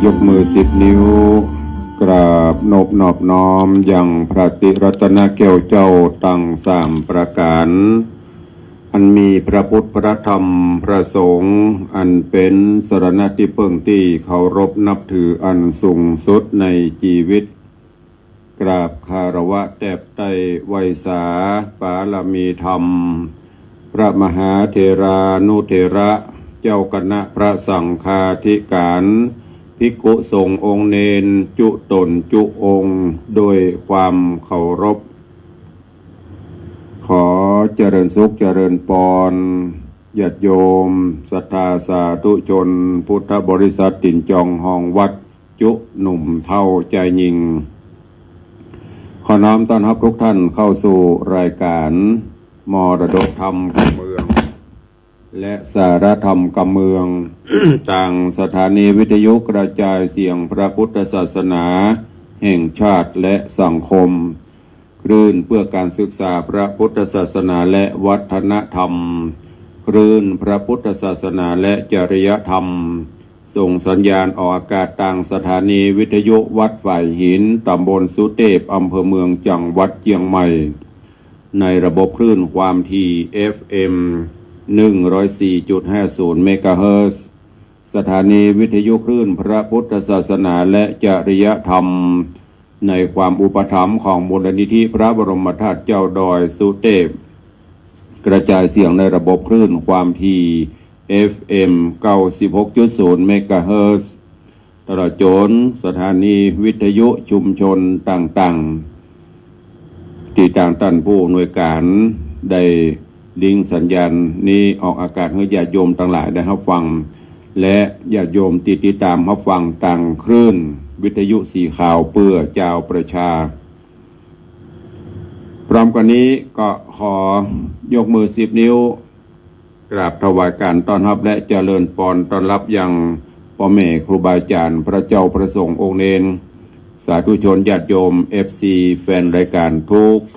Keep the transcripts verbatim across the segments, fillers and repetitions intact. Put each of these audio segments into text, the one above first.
ยกมือสิบนิ้ว กราบนบนอบน้อมยังพระติรัตนแก้วเจ้าตังสามประก๋าน อันมีพระพุทธ พระธรรม พระสงฆ์ อันเป๋นสรณะตี้เปิ้งตี้เคารพนับถืออันสูงสุดในจีวิต กราบคารวะแตบใต้ไหว้สาบารมีธรรม พระมหาเถรานุเถระ เจ้าคณะพระสังฆาธิการ ภิกขุสงฆ์องค์เณรจุ๊ต๋นจุ๊องค์ โดยความเคารพ ขอเจริญสุขเจริญปอน ญาติโยม ศรัทธาสาธุชน พุทธบริษัท ตี๋นจองฮองวัด จุ๊หนุ่มเฒ่าจายญิง ขอน้อมต้อนฮับทุกท่านเข้าสู่รายการมรดกธรรมกำเมือง และสาระธรรมกำเมือง ตางสถานีวิทยุกระจายเสียงพระพุทธศาสนาแห่งชาติและสังคม คลื่นเพื่อการศึกษาพระพุทธศาสนาและวัฒนธรรม คลื่นพระพุทธศาสนาและจริยธรรม ส่งสัญญาณออกอากาศตางสถานีวิทยุวัดฝายหิน ตำบลสุเตพ อำเภอเมือง จังหวัดเจียงใหม่ ในระบบคลื่นความถี่ เอฟเอ็ม หนึ่งร้อยสี่จุดห้าศูนย์ เมกะเฮิรตซ์ สถานีวิทยุคลื่นพระพุทธศาสนาและจริยธรรม ในความอุปถัมภ์ของมูลนิธิพระบรมธาตุเจ้าดอยสุเตพ กระจายเสียงในระบบคลื่นความถี่ เอฟเอ็ม เก้าสิบหกจุดศูนย์ เมกะเฮิรตซ์ ตลอดจ๋นสถานีวิทยุชุมชนต่างๆ ตี้ตางต้านผู้อำนวยการได้ลิงก์สัญญาณนี้ออกอากาศหื้อญาติโยมตังหลายได้ฮับฟัง และญาติโยมตี้ติดต๋ามฮับฟังตางคลื่นวิทยุสีขาวเปื้อจาวประชา พร้อมกั๋นนี้ก็ขอยกมือสิบนิ้ว กราบถวายการต้อนฮับและเจริญปอนต้อนฮับยังป้อแม่ครูบาอาจ๋ารย์ พระเจ้าพระสงฆ์องค์เณร สาธุชนญาติโยม เอฟซี แฟนรายการ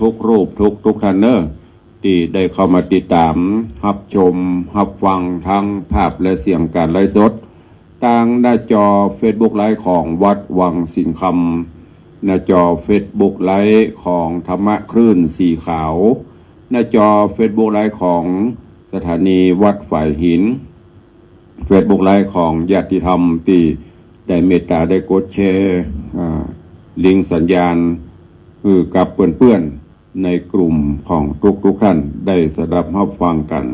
ทุกๆ รูปทุกๆ ท่านเน่อ ตี้ได้เข้ามาติดต๋ามฮับชมฮับฟังทั้งภาพและเสียงก๋านไลฟ์สด ตางหน้าจอเฟซบุ๊กไลฟ์ของวัดวังสิงห์คำ หน้าจอเฟซบุ๊กไลฟ์ของธรรมะคลื่นสีขาว หน้าจอเฟซบุ๊กไลฟ์ของสถานีวัดฝายหิน เฟซบุ๊กไลฟ์ของญาติธรรมตี้ได้เมตต๋าได้กดแชร์ อ่า ลิงก์สัญญาณหื้อกับเปื้อนๆ ในกลุ่มของทุกๆ ท่านได้สดับฮับฟังกั๋น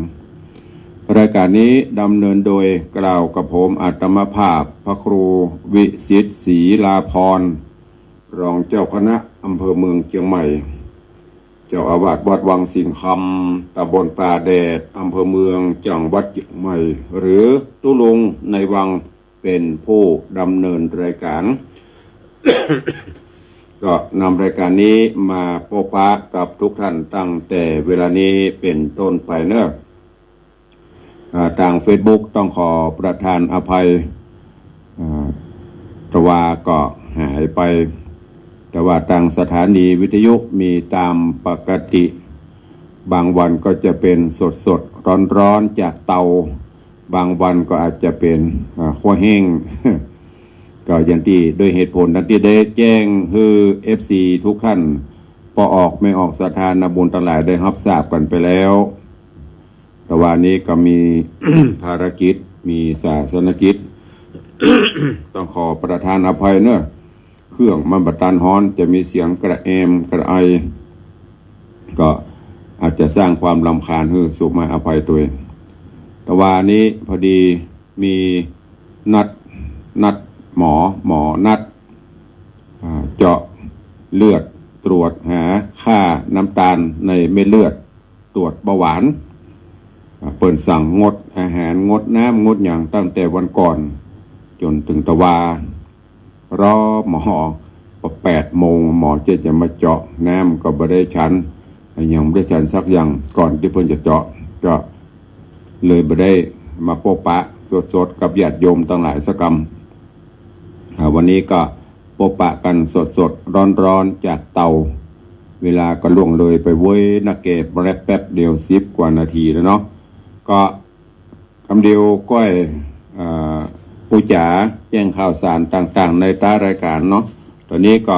รายการนี้ดำเนินโดยกล่าวกับผมอาตมาภาพพระครูวิสิทธิ์ศรีลาภรณ์ รองเจ้าคณะอำเภอเมืองเจียงใหม่ เจ้าอาวาสวัดวังสิงห์คำ ตำบลป่าแดด อำเภอเมือง จังหวัดเจียงใหม่ หรือตุ๊ลุงในวัง เป๋นผู้ดำเนินรายการ ก็นำรายการนี้มาปบปะกับทุกท่านตั้งแต่เวลานี้เป๋นต้นไปเน่อ อ่า ตางเฟซบุ๊กต้องขอประทานอภัย อ่า แต่ว่าก็หายไป แต่ว่าตางสถานีวิทยุมีต๋ามปกติ บางวันก็จะเป๋นสดๆ ร้อนๆ จากเตา บางวันก็อาจจะเป๋น อ่า คั่วแห้ง ก็อย่างตี้ โดยเหตุผลดังตี้ได้แจ้งหื้อ เอฟซี ทุกท่าน ป้อออกแม่ออกศรัทธานาบุญตังหลายได้ฮับทราบกั๋นไปแล้ว แต่ว่านี้ก็มี ภารกิจ มีศาสนกิจ ต้องขอประทานอภัยเน่อ เครื่องมันบ่ตันฮ้อน จะมีเสียงกระแอมกระไอ ก็อาจจะสร้างความรำคาญหื้อ สุมาอภัยตวย แต่ว่านี้พอดีมีนัด นัดหมอ หมอนัด อ่า เจาะเลือดตรวจหาค่าน้ำตาลในเม็ดเลือด ตรวจเบาหวาน อ่า เปิ้นสั่งงดอาหารงดน้ำงดหยังตั้งแต่วันก่อน จ๋นเถิงตะวา รอหมอ ปอแปดโมงหมอเจ๊จะมาเจาะ น้ำก็บ่ได้ฉัน หยังบ่ได้ฉันสักอย่าง ก่อนตี้เปิ้นจะเจาะ ก็เลยบ่ได้มาปบปะสดๆ กับญาติโยมตังหลายสักกำ อ่า วันนี้ก็ปบปะกั๋นสดๆ ร้อนๆ จากเตา เวลาก็ล่วงเลยไปเว้ยนะแก แป๊บๆ เดียว สิบกว่านาทีแล้วเนาะ ก็ กำเดียวก้อย อ่า ผู้จ๋าแจ้งข่าวสารต่างๆ ในต๊ารายก๋านเนาะ ต๋อนนี้ก็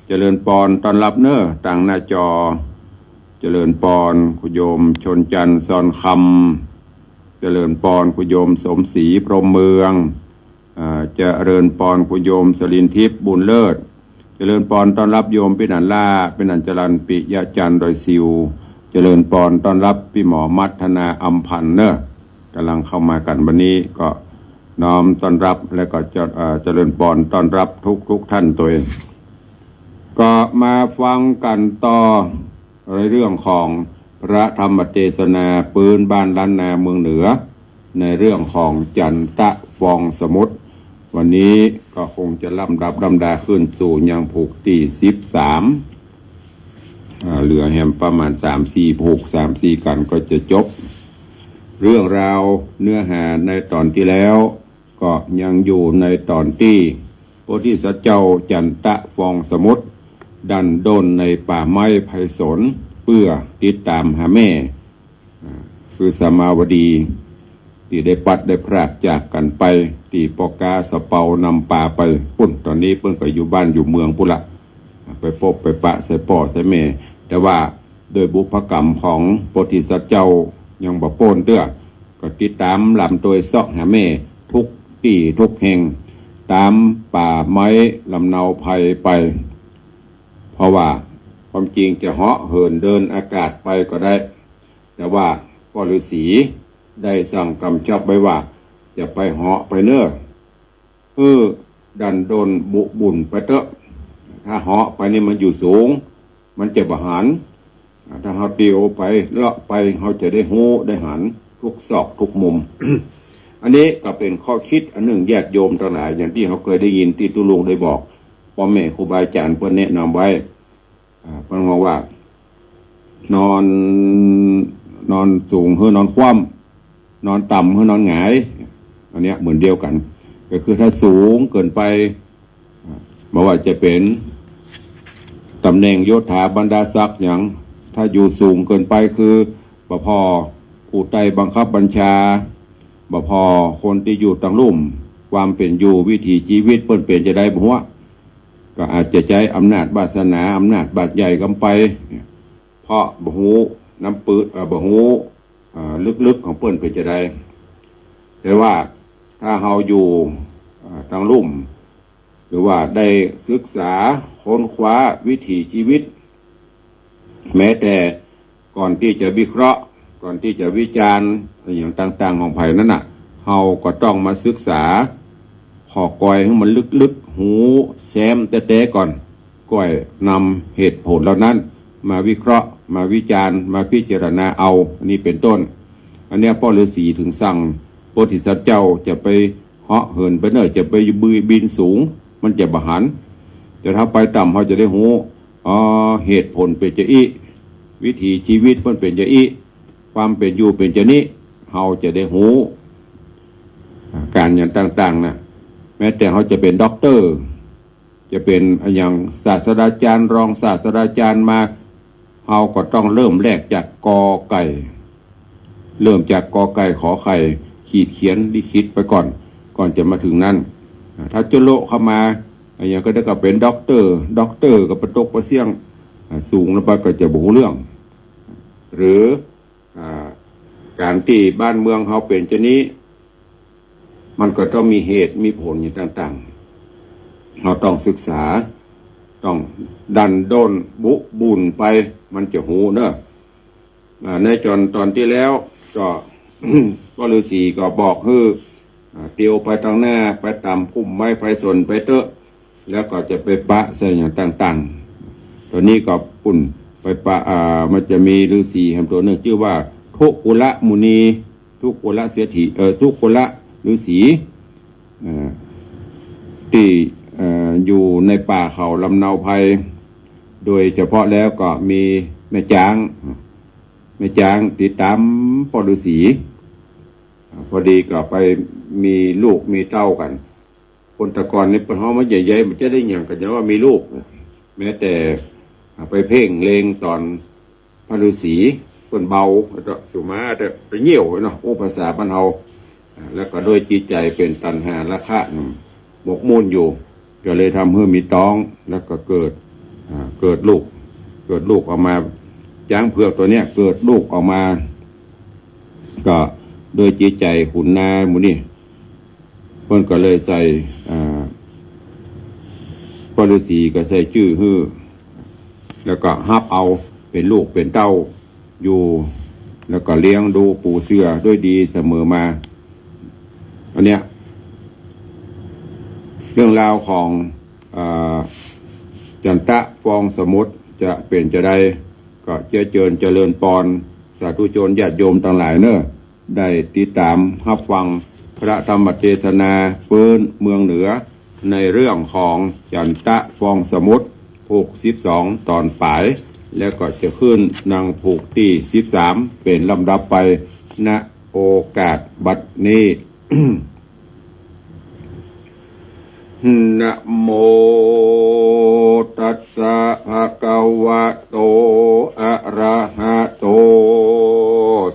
เจริญปอนต้อนฮับเน่อตางหน้าจอ เจริญปอนคุณโยมชนจันทร์ ซอนคำ เจริญปอนคุณโยมสมศรี พรหมเมือง อ่า เจริญปอนคุณโยมสลินทิพย์ บุญเลิศ เจริญปอนต้อนฮับโยมปี้หนานล่า ปี้หนานจรัญ ปิยะจันทร์ ดอยสิว เจริญปอนต้อนฮับปี้หมอมัทนา อำพันธ์เน่อ ก่ำลังเข้ามากั๋นวันนี้ ก็น้อมต้อนฮับ และก็จะ เอ่อ เจริญปอนต้อนฮับทุกๆ ท่านตวย ก็มาฟังกั๋นต่อในเรื่องของพระธรรมเตสนาปื๊นบ้านล้านนาเมืองเหนือ ในเรื่องของจันตะฟองสมุทร วันนี้ก็คงจะลำดับลำดาขึ้นสู่ยังผูกตี้สิบสาม อ่า เหลือแหมประมาณสามสี่ผูก สามสี่กั๋นก็จะจบ เรื่องราวเนื้อหาในต๋อนตี้แล้ว ก็ยังอยู่ในต๋อนตี้โพธิสัตว์เจ้าจันตะฟองสมุทรดั้นด้นในป่าไม้ไพศาล เปื้อติดต๋ามหาแม่ อ่า คือสามาวดี ตี้ได้ปลัดได้พรากจากกั๋นไป ตี้ป้อก๊าสะเปานำปาไปปู๊น ต๋อนนี้เปิ้นก็อยู่บ้านอยู่เมืองปู๊นละ ไปปบไปปะใส่ป้อใส่แม่ แต่ว่าโดยบุพกรรมของโพธิสัตว์เจ้ายังบ่ป๊นเตื้อ ก็ติดต๋ามลำตวยเซาะหาแม่ทุกตี้ทุกแห่ง ต๋ามป่าไม้ลำเนาไพรไป เพราะว่าความจริงจะเหาะเหินเดินอากาศไปก็ได้ แต่ว่าป้อฤๅษีได้สั่งกำชับไว้ว่า จะไปเหาะไปเน่อ หื้อดั้นด้นบุบุ่นไปเต๊อะ ถ้าเหาะไปนี่มันอยู่สูง มันจะบ่หัน อ่า ถ้าเฮาเตียวไปเลาะไป เฮาจะได้ฮู้ได้หันทุกซอกทุกมุม อันนี้ก็เป๋นข้อคิดอันนึ่งญาติโยมตังหลาย อย่างตี้เฮาเกยได้ยินตี้ตุ๊ลุงได้บอก ป้อแม่ครูบาอาจ๋ารย์เปิ้นแนะนำไว้ อ่า เปิ้นบอกว่า นอน นอนสูงหื้อนอนคว่ำ นอนต่ำหื้อนอนหงาย อันเนี้ยเหมือนเดียวกั๋น ก็คือถ้าสูงเกินไป อ่า บ่ว่าจะเป๋นต๋ำแหน่งยศถาบรรดาศักดิ์หยัง ถ้าอยู่สูงเกินไปคือบ่ผ่อผู้ใต้บังคับบัญชา บ่ผ่อคนตี้อยู่ตังลุ่ม ความเป๋นอยู่วิถีชีวิตเปิ้นเป๋นจาใดบ่ฮู้ ก็อาจจะใจ๊อำนาจวาสนา อำนาจบาดใหญ่กำไป เพราะบ่ฮู้น้ำปื๊ด เอ่อ บ่ฮู้ เอ่อ ลึกๆ ของเปิ้นเป๋นจาใด แต่ว่าถ้าเฮาอยู่ เอ่อ ตังลุ่ม หรือว่าได้ศึกษาค้นคว้าวิถีชีวิต แม้แต่ก่อนตี้จะวิเคราะห์ ก่อนตี้จะวิจารณ์อะหยังต่างๆ ของใผนั้นน่ะ เฮาก็ต้องมาศึกษา ขอกอยหื้อมันลึกๆ ฮู้แซ้มแต๊ๆ ก่อน ก่อยนำเหตุผลเหล่านั้นมาวิเคราะห์ มาวิจารณ์ มาพิจารณาเอา อันนี้เป๋นต้น อันเนี้ยป้อฤๅษีถึงสั่งโพธิสัตว์เจ้าจะไปเหาะเหินไปเน่อ จะไปบินสูง มันจะบ่หัน แต่ถ้าไปต่ำเฮาจะได้ฮู้ อ๋อ เหตุผลเป๋นจาอี้ วิถีชีวิตมันเป๋นจาอี้ ความเป๋นอยู่เป๋นจานี้ เฮาจะได้ฮู้ อ่า ก๋านอย่างต่างๆ น่ะ แม้แต่เฮาจะเป๋นด็อกเตอร์ จะเป๋นอะหยังศาสตราจารย์ รองศาสตราจารย์มา เฮาก็ต้องเริ่มแรกจากกอไก่ เริ่มจากกอไก่ขอไข่ ขีดเขียนลิขิตไปก่อน ก่อนจะมาถึงนั้น อ่า ถ้าจะโละเข้ามา อะหยังก็ได้ก็เป๋นด็อกเตอร์ ด็อกเตอร์ก็ไปตกไปเสี้ยง อ่า สูงแล้วไปก็จะบ่ฮู้เรื่อง หรือ อ่า ก๋านตี้บ้านเมืองเฮาเป๋นจานี้ มันก็ต้องมีเหตุมีผลอย่างต่างๆ เฮาต้องศึกษา ต้องดั้นด้นบุบุ่นไป มันจะฮู้เน่อ อ่า ในต๋อน ต๋อนตี้แล้วก็ ป้อฤๅษีก็บอกหื้อ อ่า เตียวไปตังหน้า ไปต๋ามพุ่มไม้ไพรสนไปเต๊อะ แล้วก็จะไปปะใส่อย่างต่างๆ ต๋อนนี้ก็ปู๊นไปปะ อ่า มันจะมีฤๅษีแหมตั๋วนึ่งจื้อว่าทุกุลมุนี ทุกุลเศรษฐี เอ่อ ทุกุลฤๅษี เอ่อ ตี้ เอ่อ อยู่ในป่าเขาลำเนาไพร โดยเฉพาะแล้วก็มีแม่จ๊าง แม่จ๊างติดต๋ามป้อฤๅษี อ่า พอดีก็ไปมีลูกมีเต้ากั๋น คนแต่ก่อนนี่เปิ้นเฮามาใหญ่ๆ มันจะได้หยังกั๋น จะว่ามีลูก แม้แต่ อ่า ไปเพ่งเลงต๋อนพระฤๅษีเปิ้นเบา แล้วก็สุมาแต่ไปเยี่ยวเนาะ โอ้ ภาษาบ้านเฮา แล้วก็ด้วยจิตใจ๋เป๋นตัณหาราคะหมกมุ่นอยู่ ก็เลยทำหื้อมีต๊อง แล้วก็เกิด อ่า เกิดลูก เกิดลูกออกมา จ๊างเผือกตั๋วเนี้ยเกิดลูกออกมา ก็ด้วยจิตใจ๋ขุนนาหมู่นี่ เปิ้นก็เลยใส่ อ่า ป้อฤๅษีก็ใส่จื้อหื้อ แล้วก็ฮับเอาเป๋นลูกเป๋นเต้าอยู่ แล้วก็เลี้ยงดูปูเสือด้วยดีเสมอมา อันเนี้ย เรื่องราวของ อ่า จันตะฟองสมุทรจะเป๋นจาใด ก็เจื้อเจิญเจริญปอน สาธุชนญาติโยมตังหลายเน่อ ได้ติดต๋ามฮับฟังพระธรรมเตสนาปื๊นเมืองเหนือ ในเรื่องของจันตะฟองสมุทร ผูกสิบสองต๋อนป๋าย แล้วก็จะขึ้นนังผูกตี้สิบสามเป๋นลำดับไป ณ โอกาสบัดนี้ นะโมตัสสะ ภะคะวะโต อะระหะโต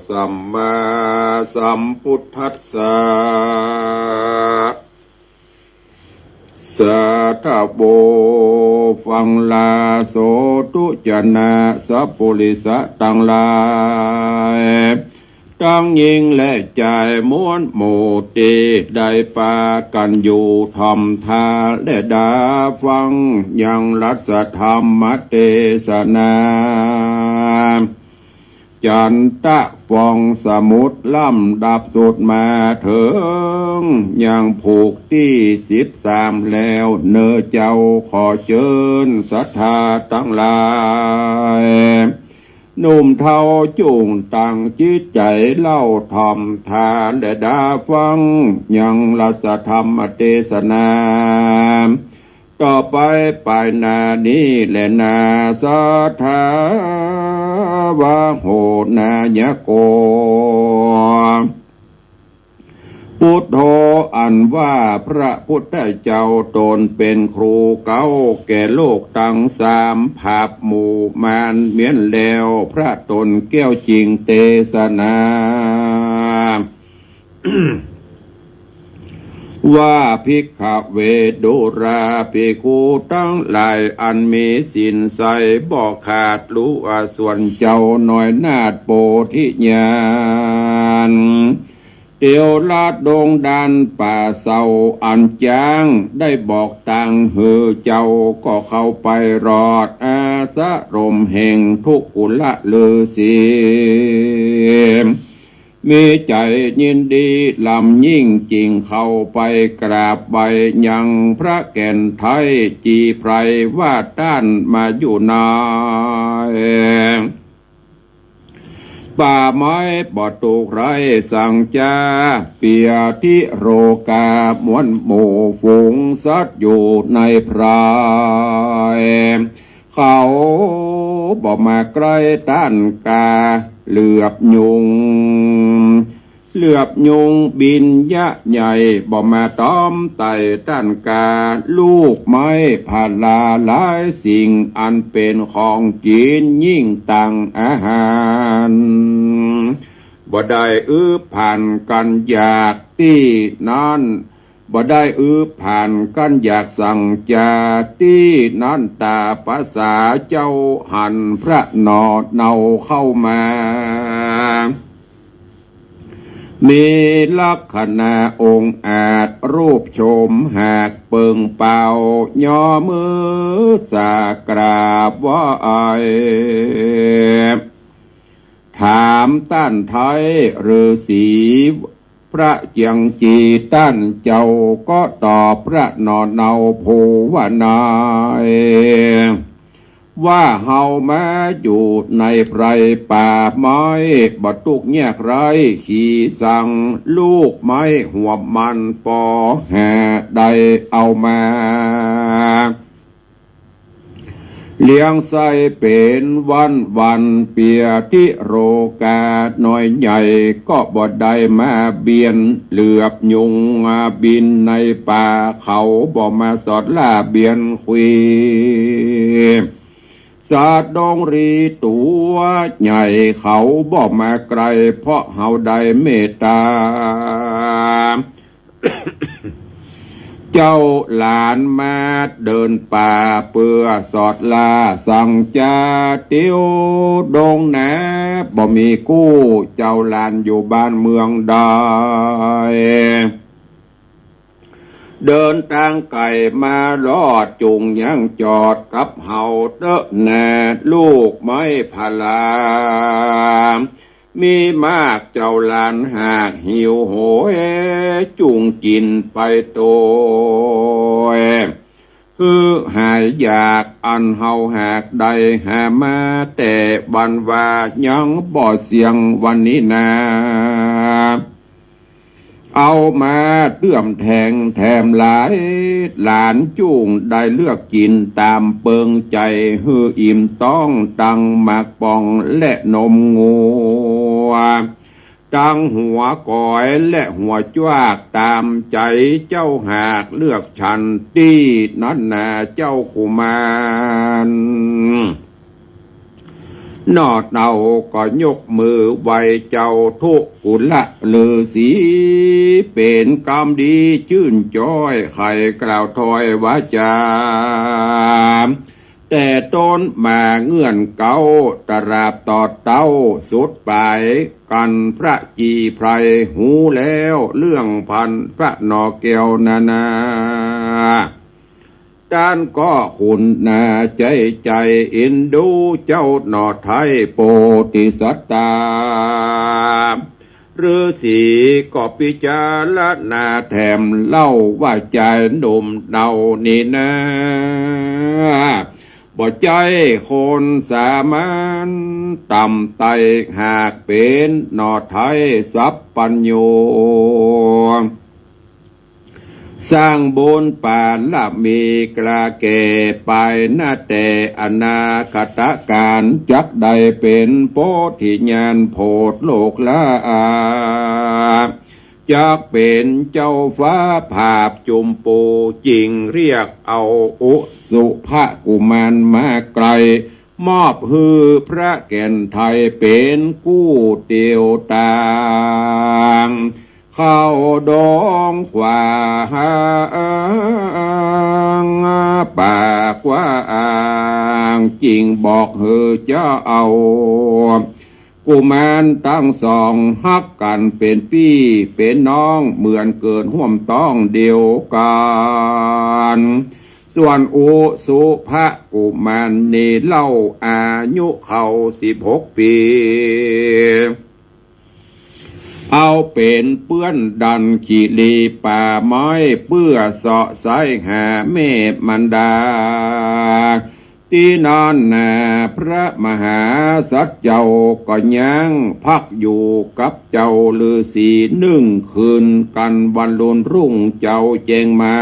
สัมมาสัมพุทธัสสะ สาธโว ฟังลาโส ทุจนะ สัพปุริสะตังหลาย ตังญิงและจาย มวลหมู่ตี้ได้ปากั๋นอยู่ถ่อมต๋าและดาฟังยังรัสธรรมเตสนา จันตะฟองสมุทรลำดับสุดมาเถิงยังผูกตี้สิบสามแล้วเน่อเจ้า ขอเจิญศรัทธาตังหลาย หนุ่มเฒ่าจุ่งตั้งจิตใจ๋เล่าถ่อมต๋าและดาฟังยังรัสธรรมเตสนา ต่อไปป๋ายหน้านี้แลนา ศรัทธาว่าโหนายโก พุทโธ อันว่าพระพุทธเจ้าต๋นเป๋นครูเก๊าแก่โลกตังสาม ผาบหมู่มารเมียนแล้ว พระต๋นแก้วจิ่งเตสนา ว่าภิกขเว ดูราภิกขุตังหลาย อันมีศีลใสบ่ขาด ฮู้ว่าส่วนเจ้าน้อยนาถโพธิญาณ เตียวลาดดงด่านป่าเศร้าอันจ๊าง ได้บอกตางหื้อเจ้าก็เข้าไปรอด อาสรมแห่งทุกขุลฤๅษี มีใจ๋ยินดีล้ำยิ่ง จิ่งเข้าไปกราบไหว้ยังพระแก่นไท้ จีไพรว่าต้านมาอยู่ในป่าไม้ บ่ตุ๊กข์ไร้สังจา เปียธิโรคา มวลหมู่ฝูงสัตว์อยู่ในไพร เขาบ่มาใก้ต้านกา เหลือบยุง เหลือบยุงบินยะใหญ่ บ่มาตอมไต่ต้านกา ลูกไม้ผลาหลายสิ่ง อันเป๋นของกิ๋นยิ่งตังอาหาร บ่ได้อึดผานกั๋นอยากตี้นั้น บ่ได้อึดผานกั๋นอยากสังจาตี้นั้น ต๋าประสาเจ้าหันพระหน่อเนาเข้ามา มีลักษณะองอาจ รูปโฉมหากเปิงเปล่า ย่อมือสากราบไหว้ ถามต้านไท้ฤๅษี พระเจียงจี ต้านเจ้าก็ตอบพระหน่อเนาผู้ว่านาย ว่าเฮามาอยู่ในไพรป่าไม้ บ่ตุ๊กข์ยากไร้ขีสัง ลูกไม้หวบมันปอหาได้เอามา เลี้ยงไส้เป๋นวันวัน เปียธิโรคาน้อยใหญ่ ก็บ่ได้มาเบียน เหลือบยุงบินในป่า เขาบ่มาสอดล่าเบียนควี สัตว์ดงรีตั๋วใหญ่ เขาบ่มาใก้ เพราะเฮาได้เมตตา เจ้าหลานมาเดินป่าเปื้อสอดล่าสังจา เตียวดงนา บ่มีกู้ เจ้าหลานอยู่บ้านเมืองใด เดินตางไก๋มารอด จุ่งยังจอดกับเฮาเต๊อะนา ลูกไม้ผลา มีมากเจ้าหลานหากหิวโหย จุ่งกิ๋นไปโตย หื้อหายอยาก อันเฮาหากได้หามาแต่วันวา ยังบ่เสี้ยงวันนี้นา เอามาเตื้อมแถงแถมหลาย หลานจุ่งได้เลือกกิ๋นต๋ามเปิงใจ๋ หื้ออิ่มต๊องตังหมากป่องและนมงัว ตังหัวก๋อยและหัวจ้วกต๋ามใจ๋เจ้าหากเลือกฉันตี้นั้นนาเจ้ากุมาร หน่อเต่าก็ยกมือไหว้เจ้าทุกุละฤๅษี เป๋นกำดีจื้นจ้อย ใค่กล่าวถ้อยวาจา แต่ต้นมาเงื่อนเก๊า ตราบตอดเต๊าสุดป๋าย กั๋นพระจีไพรหูแล้วเรื่องพันพระหน่อแก้วนานา ต้านก็ขุนนาใจ๋ใจ๋ เอ็นดูเจ้าหน่อไท้โปธิสัตตา ฤๅษีก็พิจารณาแถมเล่าว่าจายหนุ่มเนานี้นา บ่ใจ้คนสามัญต่ำไต้ หากเป๋นหน่อไท้สัพพัญญู สร้างบุญปารมีกล้าแก่ไป นาแต่อนาคตก๋าล จักได้เป๋นโพธิญาณโผดโลกลา จักเป๋นเจ้าฟ้าผาบจุมปู จึงเรียกเอาอุสุภกุมารมาไกล มอบหื้อพระแก่นไทยเป๋นกู้เตียวตาง เข้าดงขวางป่ากว้าง จึงบอกหื้อเจ้า กุมารตังสองฮักกั๋นเป๋นปี้เป๋นน้อง เหมือนเกิดฮ่วมต๊องเดียวกั๋น ส่วนอุสุภกุมารนี้เล่าอายุเขาสิบหกปี๋ เอาเป๋นเปื้อนดันขีรีป่าไม้ เปื้อเซาะไซ้หาแม่มารดา ตี้นั้นนา พระมหาสัตว์เจ้าก็ยังพักอยู่กับเจ้าฤๅษีนึ่งคืน กั๋นวันรุ่นรุ่งเจ้าแจ้งมา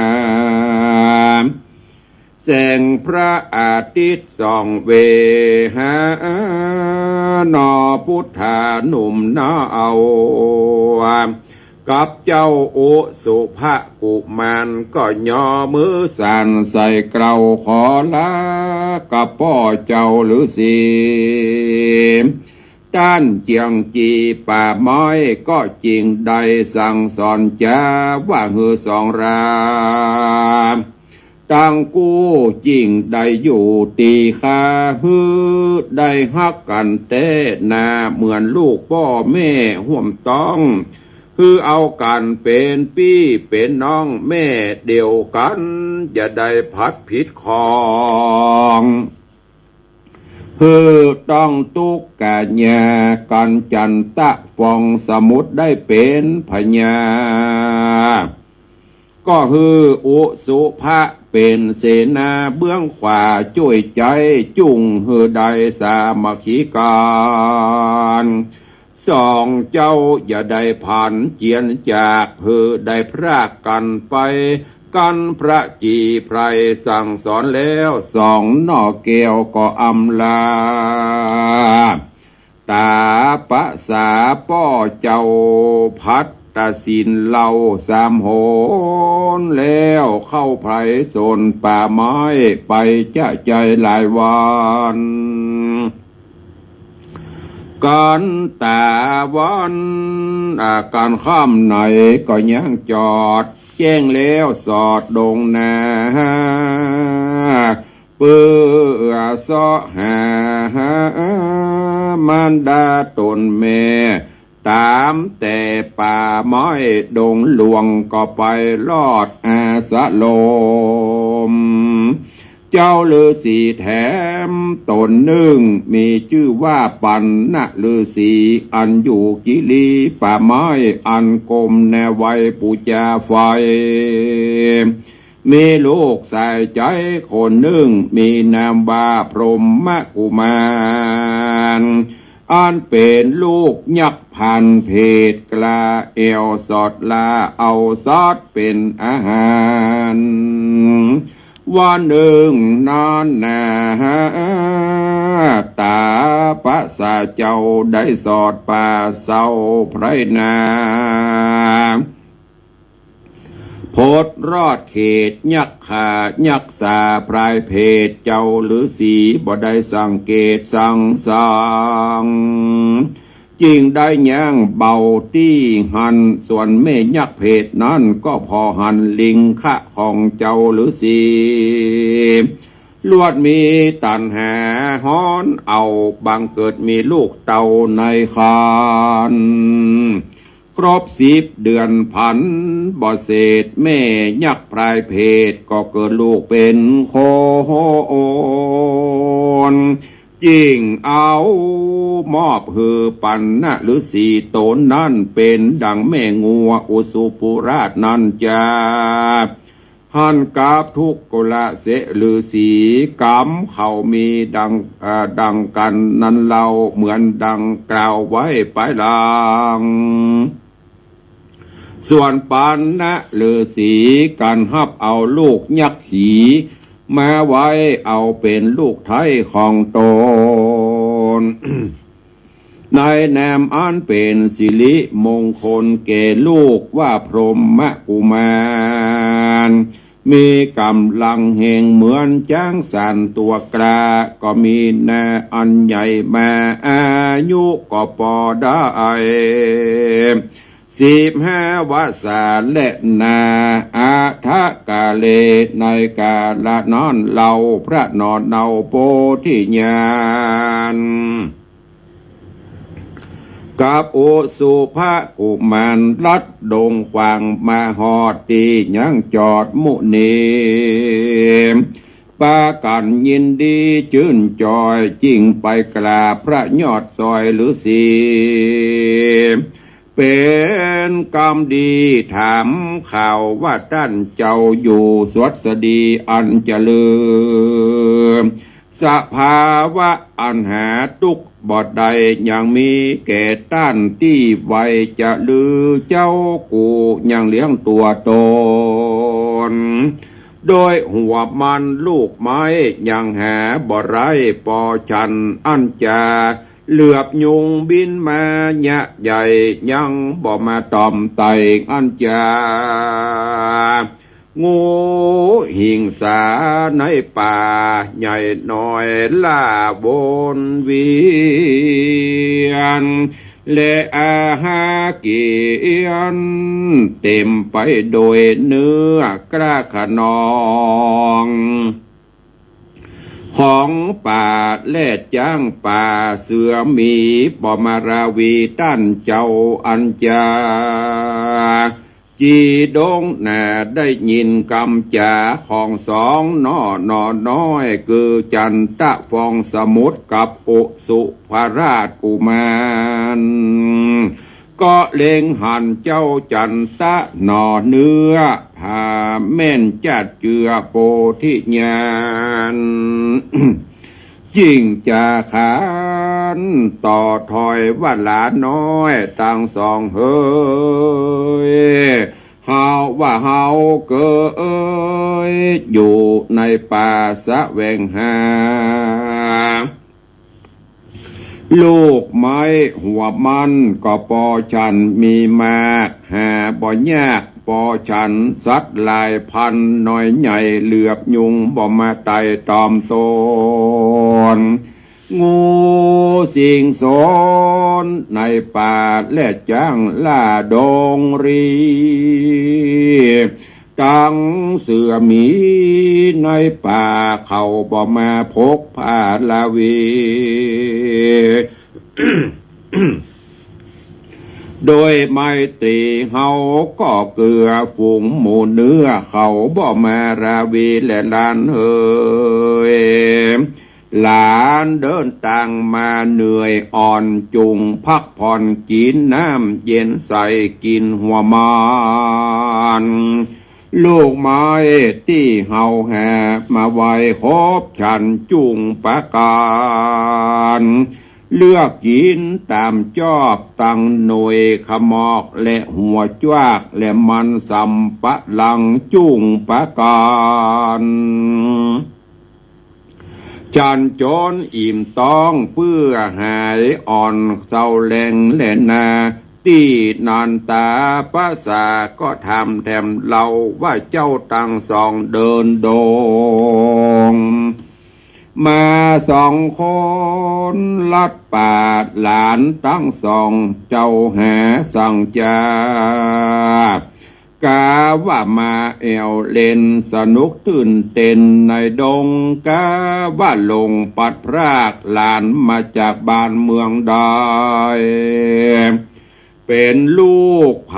แสงพระอาทิตย์ส่องเวหา หน่อพุทธาหนุ่มหน้าเอา กับเจ้าอุสุภกุมารก็ยอมือสานใส่เกล้าขอลากับป้อเจ้าฤๅษี ต้านเจียงจีป่าไม้ก็จึงได้สั่งสอนจาว่าหื้อสองรา ตังกู้จึงได้อยู่ตี้คา หื้อได้ฮักกั๋นแต๊นา เหมือนลูกป้อแม่ฮ่วมต๊อง หื้อเอากั๋นเป๋นปี้เป๋นน้องแม่เดียวกั๋น อย่าได้ผัดผิดของ หื้อต้องตุ๊กกะญา กั๋นจันตะฟองสมุทรได้เป๋นพญา ก็หื้ออุสุภะเป๋นเสนาเบื้องขวาจ้วยใจ๊ จุ่งหื้อได้สามัคคีกั๋น สองเจ้าอย่าได้ผันเจียนจาก หื้อได้พรากกั๋นไป กั๋นพระจีไพรสั่งสอนแล้ว สองหน่อแก้วก็อำลา ต๋าปะสาป้อเจ้าพัดตะสินเหล้าสามหน แล้วเข้าไพรสนป่าไม้ไปจะใจ๋หลายวัน กั๋นต๋าวัน อา กั๋นค่ำไหนก็ยังจอด แจ้งแล้วสอดดงนา เปื้อเซาะหา มารดาต๋นแม่ ต๋ามแต่ป่าไม้ดงหลวง ก็ไปรอดอาสรม เจ้าฤๅษีแถมต๋นนึ่ง มีจื้อว่าปัณณฤๅษี อันอยู่กิลีป่าไม้อันกรมแนไวปู๋จาไฟ มีลูกสายใจ๋คนนึ่ง มีนามว่าพรหมกุมาร อันเป๋นลูกยักษ์พรานเพศ กล้าแอ่วสอดล่าเอาสัตว์เป๋นอาหาร วันนึ่งนั้นนา ต๋าพระสาเจ้าได้สอดป่าเซาไพร่นา พดรอดเขตยักษ์ขายักษ์สาพรายเพศ เจ้าฤๅษีบ่ได้สังเกตสังสัง จึงได้ย่างเบาตี้หั้น ส่วนแม่ยักษ์เพศนั้นก็ผ่อหันลิงขะของเจ้าฤๅษี ลวดมีตัณหาฮ้อนเอา บังเกิดมีลูกเต้าในครรภ์ ครบสิบเดือนพรรษบ่เสร็จ แม่ยักษ์พรายเพศก็เกิดลูกเป๋นคน จึงเอามอบหื้อปัณณฤๅษีต๋นนั้น เป๋นดังแม่งัวอุสุปุราชนั้นจา หันกับทุกกุลเสะฤๅษี กำเขามีดัง เอ่อ ดังกั๋นนั้นเล่า เหมือนดังกล่าวไว้ปายหลัง ส่วนปัณณฤๅษีกั๋นฮับเอาลูกยักษ์ขี มาไว้เอาเป๋นลูกไท้ของต๋น ในนามอันเป๋นสิริมงคลแก่ลูกว่าพรหมกุมาร มีก๋ำลังแฮงเหมือนจ๊างสานตั๋วกล้า ก็มีนาอันใหญ่มา อายุก็ปอได้ สิบห้าวรรษาแลนา อัฏฐกาเล ในกาละนั้นเล่า พระหนอเนาโปธิญาณ กับอุสุภกุมารลัดดงขวางมาฮอดตี้ยังจอดมุนี ปากั๋นยินดีจื้นจอย จึงไปกราบพระยอดซอยฤๅษี เป๋นกำดีถามข่าวว่าต้านเจ้าอยู่สวัสดีอันจะลือ สภาวะอันหาตุ๊กข์บ่ได้ยังมีแก่ต้านตี้ไวจะลือ เจ้ากูยังเลี้ยงตั๋วต๋น โดยหัวมันลูกไม้ยังหาบ่ได้ปอฉันอันจะ เหลือบยุงบินมาเยียะใหญ่ยังบ่มาต่อมไต่อันจะ งูหิงสาในป่าใหญ่น้อยล่าวนเวียน และอาหารกิ๋นเต๋็มไปโดยเนื้อกล้าขนอง ของป่าและจ๊างป่าเสือหมีบ่มาราวีต้านเจ้าอันจา จีดงนาได้ยินกำจ๋าของสองหน่อหน่อน้อย คือจันตะฟองสมุทรกับอุสุภราชกุมาร ก็เล็งหันเจ้าจันตะหน่อเนื้อ ผาแม่นจัดเจือโปธิญาณ จิ่งจาขานต่อถอยว่าหลานน้อยตังสองเหย เฮาว่าเฮาเกยอยู่ในป่าแสวงหา ลูกไม้หัวมันก็ปอฉันมีมาก หาบ่ยากปอฉันสัตว์หลายพันน้อยใหญ่ เหลือบยุงบ่มาไต่ตอมต๋น งูสิงสนในป่าและจ๊างล่าดงรี ตังเสือหมีในป่าเขาบ่มาพกพาราวี โดยไมตรีเฮาก็เกื้อฝูงหมู่เนื้อ เขาบ่มาราวีแลหลานเอ๋ย หลานเดินตางมาเหนื่อยอ่อน จุ่งพักผ่อนกิ๋นน้ำเย็นใสกิ๋นหัวหมาก ลูกไม้ตี้เฮาหามาไหว้ครบฉันจุ่งประก๋าน เลือกกิ๋นต๋ามจอบตังหน่วยขมอกและหัวจวากและมันสำปะหลังจุ่งประก๋าน ฉันจ๋นอิ่มต๊องเปื้อหายอ่อนเซาแฮงแลนา ตี้นันตาประสาก็ถามแถมเล่าว่าเจ้าตังสองเดินดงมาสองคนลัดป่า หลานตังสองเจ้าหาสังจา กาว่ามาแอ่วเล่นสนุกตื่นเต้นในดง กาว่าหลงปัดพรากหลานมาจากบ้านเมืองใด เป๋นลูกใผ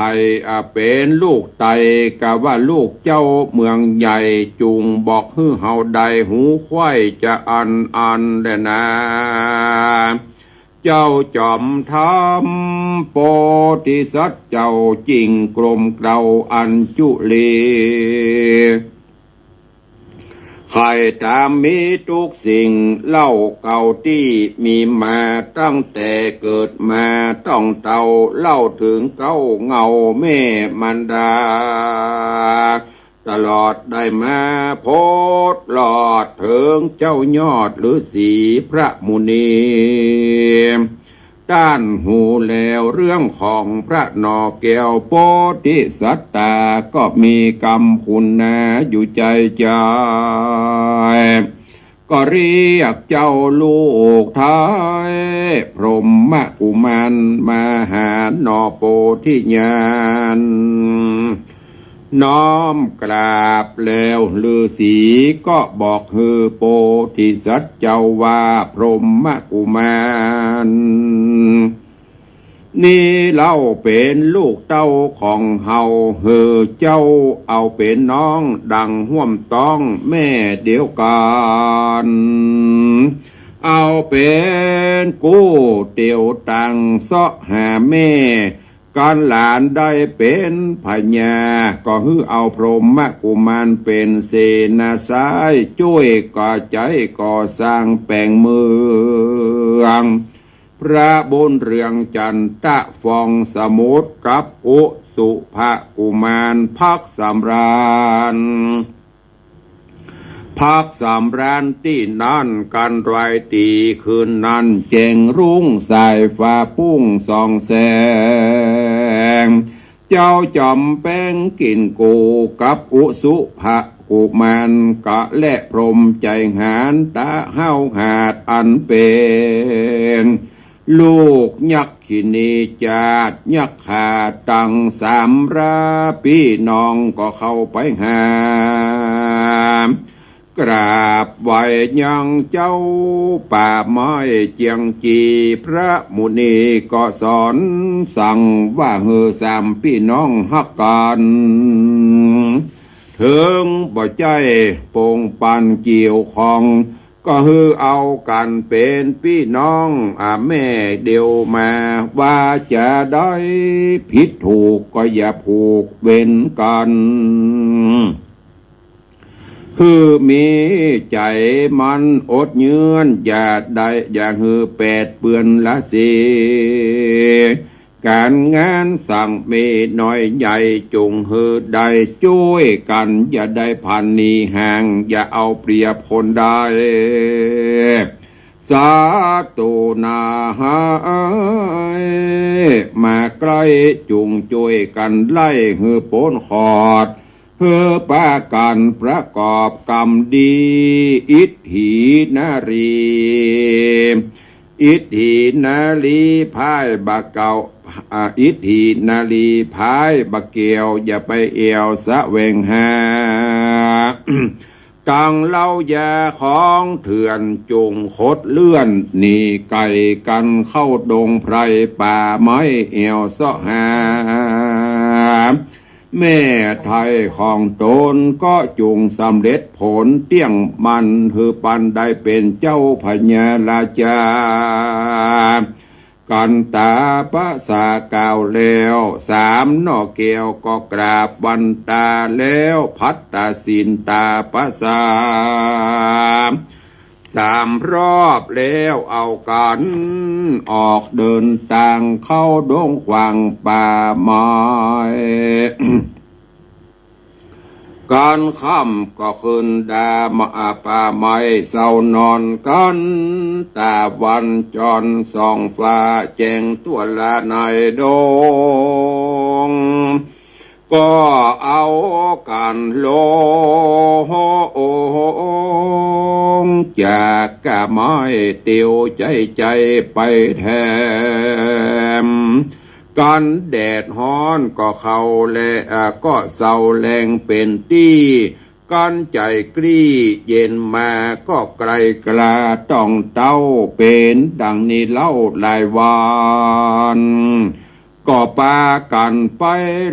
อ่ะ เป๋นลูกใต้ กาว่าลูกเจ้าเมืองใหญ่ จุ่งบอกหื้อเฮาได้ฮู้ไขว่จะอันอันแลนา เจ้าจอมธรรมโพธิสัตว์เจ้าจิ่งกลมเกล้าอัญจุลี ใค่ต๋ามมีกู้สิ่งเล่าเก่าตี้มีมาตั้งแต่เกิดมาต้องเต้า เล่าเถิงเก๊าเหง้าแม่มารดา ตลอดได้มาโผดลอดเถิงเจ้ายอดฤๅษีพระมุนี ต้านฮู้แล้วเรื่องของพระหน่อแก้วโพธิสัตตา ก็มีกำคุณนาอยู่ใจ๋ใจ๋ ก็เรียกเจ้าลูกไท้พรหมกุมารมาหาหน่อโพธิญาณ น้อมกราบแล้วฤๅษีก็บอกหื้อโพธิสัตว์เจ้าว่า พรหมกุมาร นี้เล่าเป๋นลูกเต้าของเฮา หื้อเจ้าเอาเป๋นน้องดังฮ่วมต๊องแม่เดียวกั๋น เอาเป๋นกู้เตียวตังเซาะหาแม่ ก๋านหลานได้เป๋นพญา ก็หื้อเอาพรหมกุมารเป๋นเสนาซ้าย จ้วยก่อใจ๊ก่อสร้างแป๋งเมือง พระบุญเรืองจันทะฟองสมุทรกับอุสุภกุมารพักสำราญ พักสำราญตี้นั่น กั๋นรายตี๋คืนนั้น แจ้งรุ่งสายฟ้าปุ้งส่องแสง เจ้าจ๋อมแปงกิ๋นกูกับอุสุภกุมาร กะและพรหมใจ๋หาญต๋าห้าวหาดอันเป๋น ลูกยักขินีจาติยักขาตังสามราปี้น้องก็เข้าไปหา กราบไหว้ยังเจ้าป่าไม้เจียงจี พระมุนีก็สอนสั่งว่าหื้อสามปี้น้องฮักกั๋น เถิงบ่ใจ้ปงปันเกี่ยวข้อง ก็หื้อเอากั๋นเป๋นปี้น้อง อ่า แม่เดียวมา ว่าจะได้ผิดถูกก็อย่าผูกเวรกั๋น หื้อมีใจ๋มั่นอดเยื้อน อย่าได้ อย่าหื้อแปดเปื้อนละสิ ก๋านงานสังมีน้อยใหญ่ จุ่งหื้อได้จ้วยกั๋น อย่าได้ผันหนีห่าง อย่าเอาเปรียบคนใด ศัตรูหน้าฮ้ายมาใก้ จุ่งจ้วยกั๋นไล่หื้อป๊นขอด หื้อปากั๋นประกอบกรรมดี อิฏฐินารี อิฏฐินารีพายบ่าเก๋า อ่า อิฏฐินารีพายบ่าแก้ว อย่าไปแอ่วแสวงหา ตังเหล้ายาของเถื่อน จุ่งขดเลื่อนหนีไก๋กั๋นเข้าดงไพรป่าไม้แอ่วเซาะหา แม่ไทของต๋นก็จุ่งสำเร็จผลเตี้ยงมั่น หื้อปันได้เป๋นเจ้าพญาราชา กันตาประสาทกล่าวแล้ว สามหน่อแก้วก็กราบวันตาแล้ว พัดตาสินตาประสาท สามรอบแล้วเอากั๋นออกเดินตางเข้าดงขวางป่าไม้ กั๋นค่ำก็ขึ้นดามาป่าไม้เซานอนกั๋น ตาวันจ่อนส่องฟ้าแจ้งทั่วละในดง ก็เอากั๋นลงจากก้าไม้เตียวใจ๊ใจ๊ไปแถม กั๋นแดดฮ้อนก็เข้าแล อ่า ก็เซาแล้งเป๋นตี้ กั๋นใจ๋กลี้เย็นมาก็ไกลกล้าต้องเต้า เป๋นดังนี้เล่าหลายวัน ก็ปากั๋นไป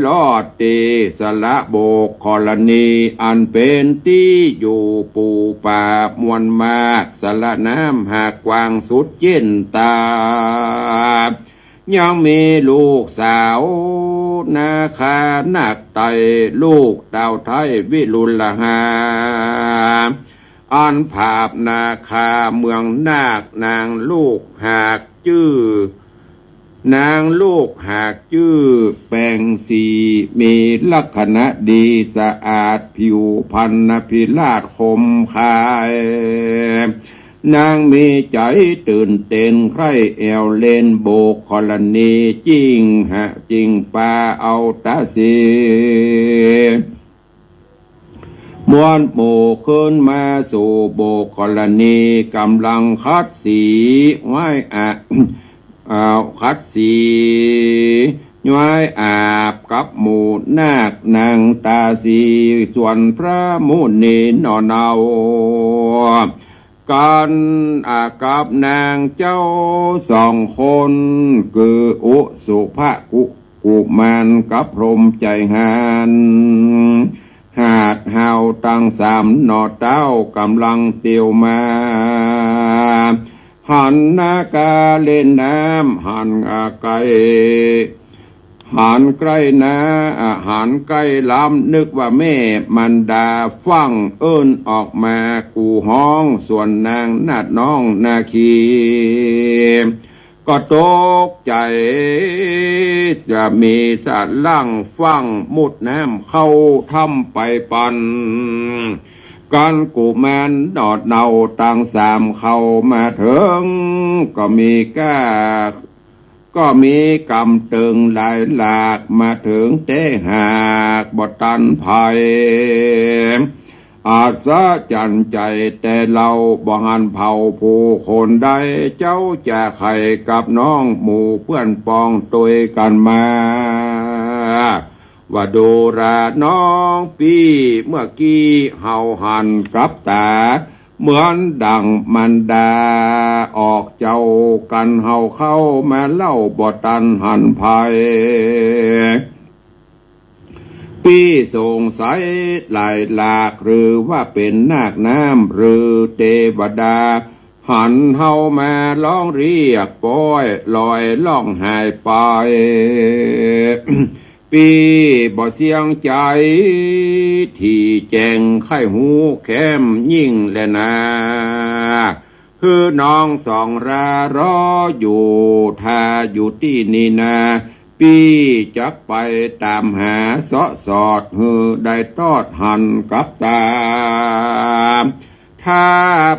รอดตี้สระโบกขรณี อันเป๋นตี้อยู่ปู๋ป่ามวลมาก สระน้ำหากกว้างสุดเย็นต๋า ยังมีลูกสาวนาคานาคไต ลูกต้าวไท้วิรุฬหา อันผาบนาคาเมืองนาค นางลูกหากจื้อ นางลูกหากจื้อแปงสี มีลักษณะดีสะอาด ผิวพรรณพิราศคมคาย นางมีใจ๋ตื่นเต้นใคร่แอ่วเล่นโบกขรณี จึงหาจึงปาเอาต๋าสี ม้วนหมู่ขึ้นมาสู่โบกขรณี ก่ำลังขัดสีไว้อะ อ่า ขัดสีไว้อาบกับหมู่นาคนางต๋าสี ส่วนพระมุนีหน่อเนา กั๋นอากับนางเจ้าสองคน คืออุสุภกุ กุมารกับพรหมใจ๋หาญ หาดเฮาตังสามหน่อเต้าก่ำลังเตียวมา หันนาคาเล่นน้ำ หัน อ่า ไก้หันใก้นา อ่า หันใก้ล้ำ นึกว่าแม่มารดาฟั่ง เอิ้นออกมากู่ฮ้อง ส่วนนางนาฏน้องนาคี ก็ตกใจ๋ จะมีสะหลั้งฟั่ง มุดน้ำเข้าถ้ำไปปัน กั๋นกุมารหน่อเนาตังสามเข้ามาเถิง ก็มีก้า ก็มีกำเติงหลายหลาก มาเถิงแต่หากบ่ตันไผ อัศจรรย์ใจ๋แต่เฮา บ่หันเผ่าผู้คนใด เจ้าจะใค่กับน้องหมู่เปื้อนปองตวยกั๋นมา ว่าดูราน้องปี้ เมื่อกี้เฮาหันกับต๋า เหมือนดั่งมารดาออกเจ้ากั๋น เฮาเข้ามาเล่าบ่ตันหันไผ ปี้สงสัยหลายหลาก หรือว่าเป๋นนาคน้ำ หรือเตวดา หันเฮามาฮ้องเรียกป้อย ลอยล่องหายไป ปี้บ่เสียงใจ๋ ตี้แจ้งใค่ฮู้แคมยิ่งแลนา หื้อน้องสองรารออยู่ ท่าอยู่ตี้นี่นา ปี้จักไปต๋ามหาเซาะสอด หื้อได้ตอดหันกับต๋า ถ้า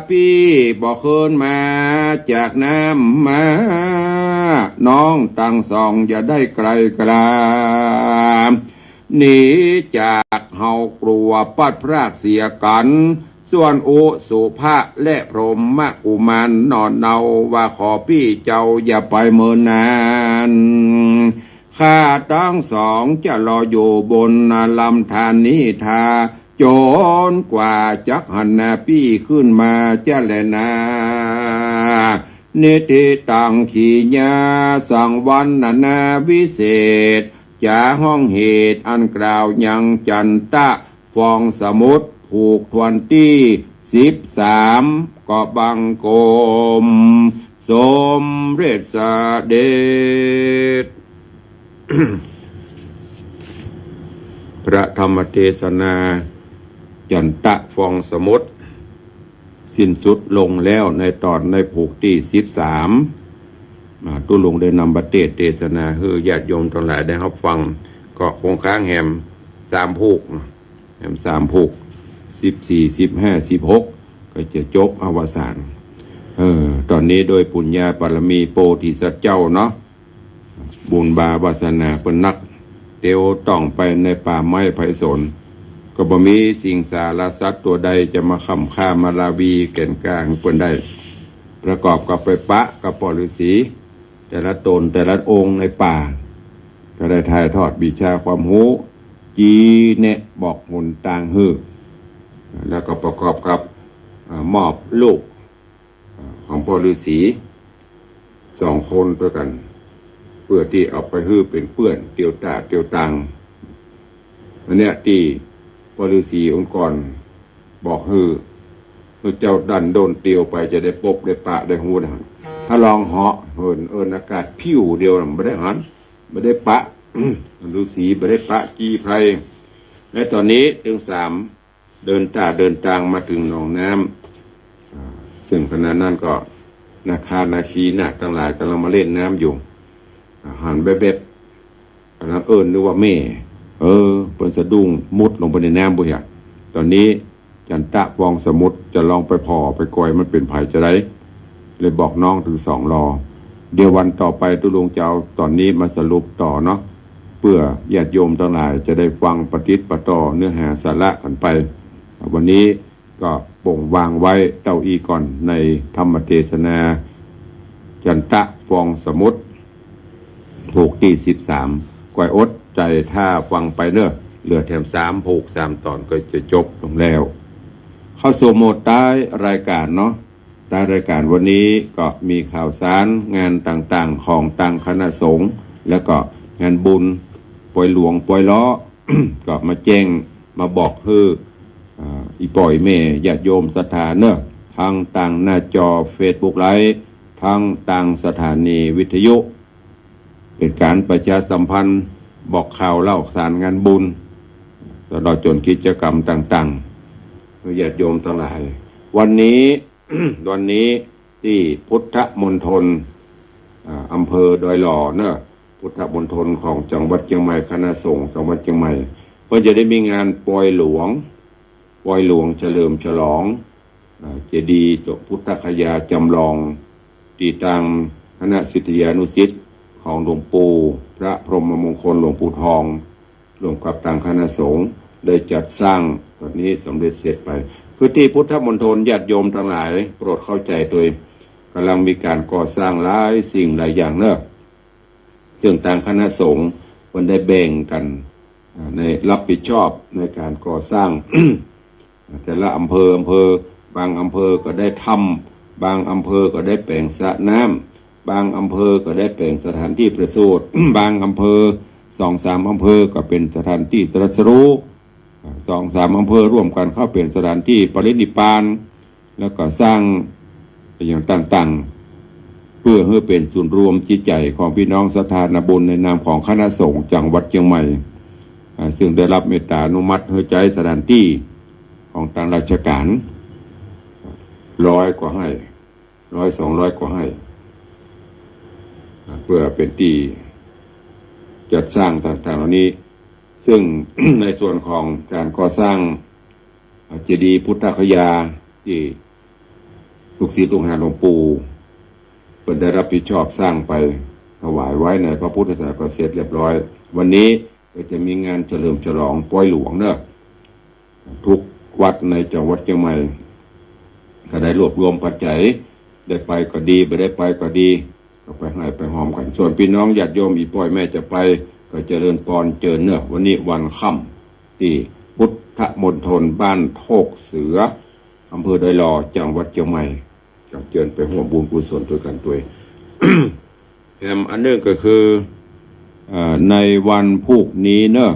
ปี้บ่คืนมาจากน้ำมา น้องตังสองอย่าได้ไกลกล้า หนีจากเฮากลัวพลัดพรากเสียกั๋น ส่วนอุสุภะและพรหมกุมารหนอเนา ว่าขอปี้เจ้าอย่าไปเมินนาน ข้าตังสองจะรออยู่บนลำธารนี้ทา จ๋นกว่าจักหันหน้าปี้ขึ้นมาจะแลนา นิทธิตัง ขีณา สังวรรณนาวิเศษ จาฮ้องเหตุอันกล่าวยังจันตะฟองสมุทร ผูกถ้วนตี้สิบสาม ก็บังคมสมเร็จเสด็จ พระธรรมเทศนาจันตะฟองสมุทร สิ้นสุดลงแล้วในต๋อนในผูกตี้สิบสาม อ่า ตุ๊ลุงได้นำมาเตสน์เทศนาหื้อญาติโยมตังหลายได้ฮับฟัง ก็คงค้างแหมสามผูกเนาะ แหมสามผูก สิบสี่ สิบห้า สิบหก ก็จะจบอวสาน เออ ต๋อนนี้โดยปุญญาบารมีโพธิสัตว์เจ้าเนาะ บุญบาวาสนาเปิ้นนัก เตียวต่องไปในป่าไม้ไพศาล ก็บ่มีสิงสารสัตว์ตั๋วใดจะมาค้ำฆ่ามาราวีแก่นกล้าหื้อเปิ้นได้ ประกอบกับไปปะกับป้อฤๅษี แต่ละต๋นแต่ละองค์ในป่า ก็ได้ถ่ายทอดวิชาความฮู้ ชี้แนะบอกหนตางหื้อ แล้วก็ประกอบกับ อ่า มอบลูก อ่า ของป้อฤๅษีสองคนตวยกั๋น เปื้อตี้เอาไปหื้อเป๋นเปื้อนเตียวต๋าเตียวตาง อันเนี้ยตี้ป้อฤๅษีองค์ก่อนบอกหื้อ หื้อเจ้าดั้นด้นเตียวไปจะได้ปบได้ปะได้ฮู้นะ ถ้าลองเหาะเหินเอินอากาศผิวเดียวน่ะบ่ได้หัน บ่ได้ปะ ฤๅษีบ่ได้ปะกี้ไพร และต๋อนนี้ตึงสาม เดินต๋าเดินตางมาเถิงหนองน้ำ อ่า ซึ่งขณะนั้นก็นาคานาคีนาคตังหลายก่ำลังมาเล่นน้ำอยู่ อ่า หันแวบๆ ก่ำลังเอิ้นนึกว่าแม่ เออ เปิ้นสะดุ้งมุดลงไปในน้ำบุ้ยอะ ต๋อนนี้จันตะฟองสมุทรจะลองไปผ่อไปกอยมันเป๋นใผจะได้ เลยบอกน้องตึงสองลอ เดี๋ยววันต่อไปตุ๊ลุงจะเอาต๋อนนี้มาสรุปต่อเนาะ เปื้อญาติโยมตังหลายจะได้ฟังปะติดปะต่อเนื้อหาสาระกั๋นไป วันนี้ก็ป่งวางไว้เต้าอี้ก่อนในธรรมเทศนาจันตะฟองสมุทร ผูกตี้สิบสาม ก้อยอดใจ๋ถ้าฟังไปเน่อ เหลือแถมสามผูกสามต๋อนก็จะจบลงแล้ว เข้าสู่หมวดต๊ายรายก๋านเนาะ ต๊ายรายก๋านวันนี้ก็มีข่าวสารงานต่างๆ ของตางคณะสงฆ์ แล้วก็งานบุญปอยหลวงปอยล้อ ก็มาแจ้งมาบอกหื้อ อ่า อี่ป้ออี่แม่ญาติโยมศรัทธาเน่อ ทั้งตางหน้าจอเฟซบุ๊กไลฟ์ ทั้งตางสถานีวิทยุ เป๋นก๋านประชาสัมพันธ์บอกข่าวเล่าสารงานบุญ ตลอดจ๋นกิจกรรมต่างๆ หื้อญาติโยมตังหลาย วันนี้ วันนี้ตี้พุทธมณฑล อ่า อำเภอดอยหล่อเน่อ พุทธมณฑลของจังหวัดเจียงใหม่ คณะสงฆ์จังหวัดเจียงใหม่ เปิ้นจะได้มีงานปอยหลวง ปอยหลวงเฉลิมฉลอง อ่า เจดีย์เจ้าพุทธคยาจำลอง ตี้ตางคณะศิษยานุศิษย์ของหลวงปู่พระพรหมมงคลหลวงปู่ทอง ร่วมกับตางคณะสงฆ์ได้จัดสร้าง ต๋อนนี้สำเร็จเสร็จไป คือตี้พุทธมณฑล ญาติโยมตังหลายโปรดเข้าใจ๋ตวย ก่ำลังมีก๋านก่อสร้างหลายสิ่งหลายอย่างเน่อ ซึ่งตางคณะสงฆ์เปิ้นได้แบ่งกั๋น อ่า ในรับผิดชอบในก๋านก่อสร้าง แต่ละอำเภอ อำเภอ บางอำเภอก็ได้ถ้ำ บางอำเภอก็ได้แป๋งสระน้ำ บางอำเภอก็ได้แป๋งสถานตี้ประสูติ บางอำเภอ สองสามอำเภอก็เป๋นสถานตี้ตรัสรู้ อ่า สองสามอำเภอร่วมกั๋นเข้าเป๋นสถานตี้ปรินิพพาน แล้วก็สร้างอย่างต่างๆ เปื้อหื้อเป๋นศูนย์รวมจิตใจ๋ของปี้น้องศรัทธานาบุญในนามของคณะสงฆ์จังหวัดเจียงใหม่ อ่า ซึ่งได้รับเมตตาอนุมัติหื้อใจ๊สถานตี้ของตางราชก๋าน ร้อยกว่าไฮ่ ร้อยสองร้อยกว่าไฮ่ อ่า เปื้อเป๋นตี้จัดสร้างต่างๆ เหล่านี้ ซึ่ง ในส่วนของก๋านก่อสร้าง อ่า เจดีย์พุทธคยาตี้ลูกศิษย์ลูกหาหลวงปู่เปิ้นได้รับผิดชอบสร้างไปถวายไว้ในพระพุทธศาสนาก็เสร็จเรียบร้อย วันนี้ ก็จะมีงานเฉลิมฉลองปอยหลวงเนอะ ทุกวัดในจังหวัดเจียงใหม่ ก็ได้รวบรวมปัจจัย ได้ไปก็ดี บ่ได้ไปก็ดี ก็ไปฮ้ำไปฮอมกั๋น ส่วนปี้น้องญาติโยมอี่ป้อยแม่จะไป ก็เจริญปอนเจิญเนอะ วันนี้วันค่ำ ตี้พุทธมณฑลบ้านโคกเสือ อำเภอดอยหล่อ จังหวัดเจียงใหม่ ก็เจิญไปฮ่วมบุญกุศลตวยกั๋นตวย แถมอันนึ่งก็คือ เอ่อ ในวันพูกนี้เนอะ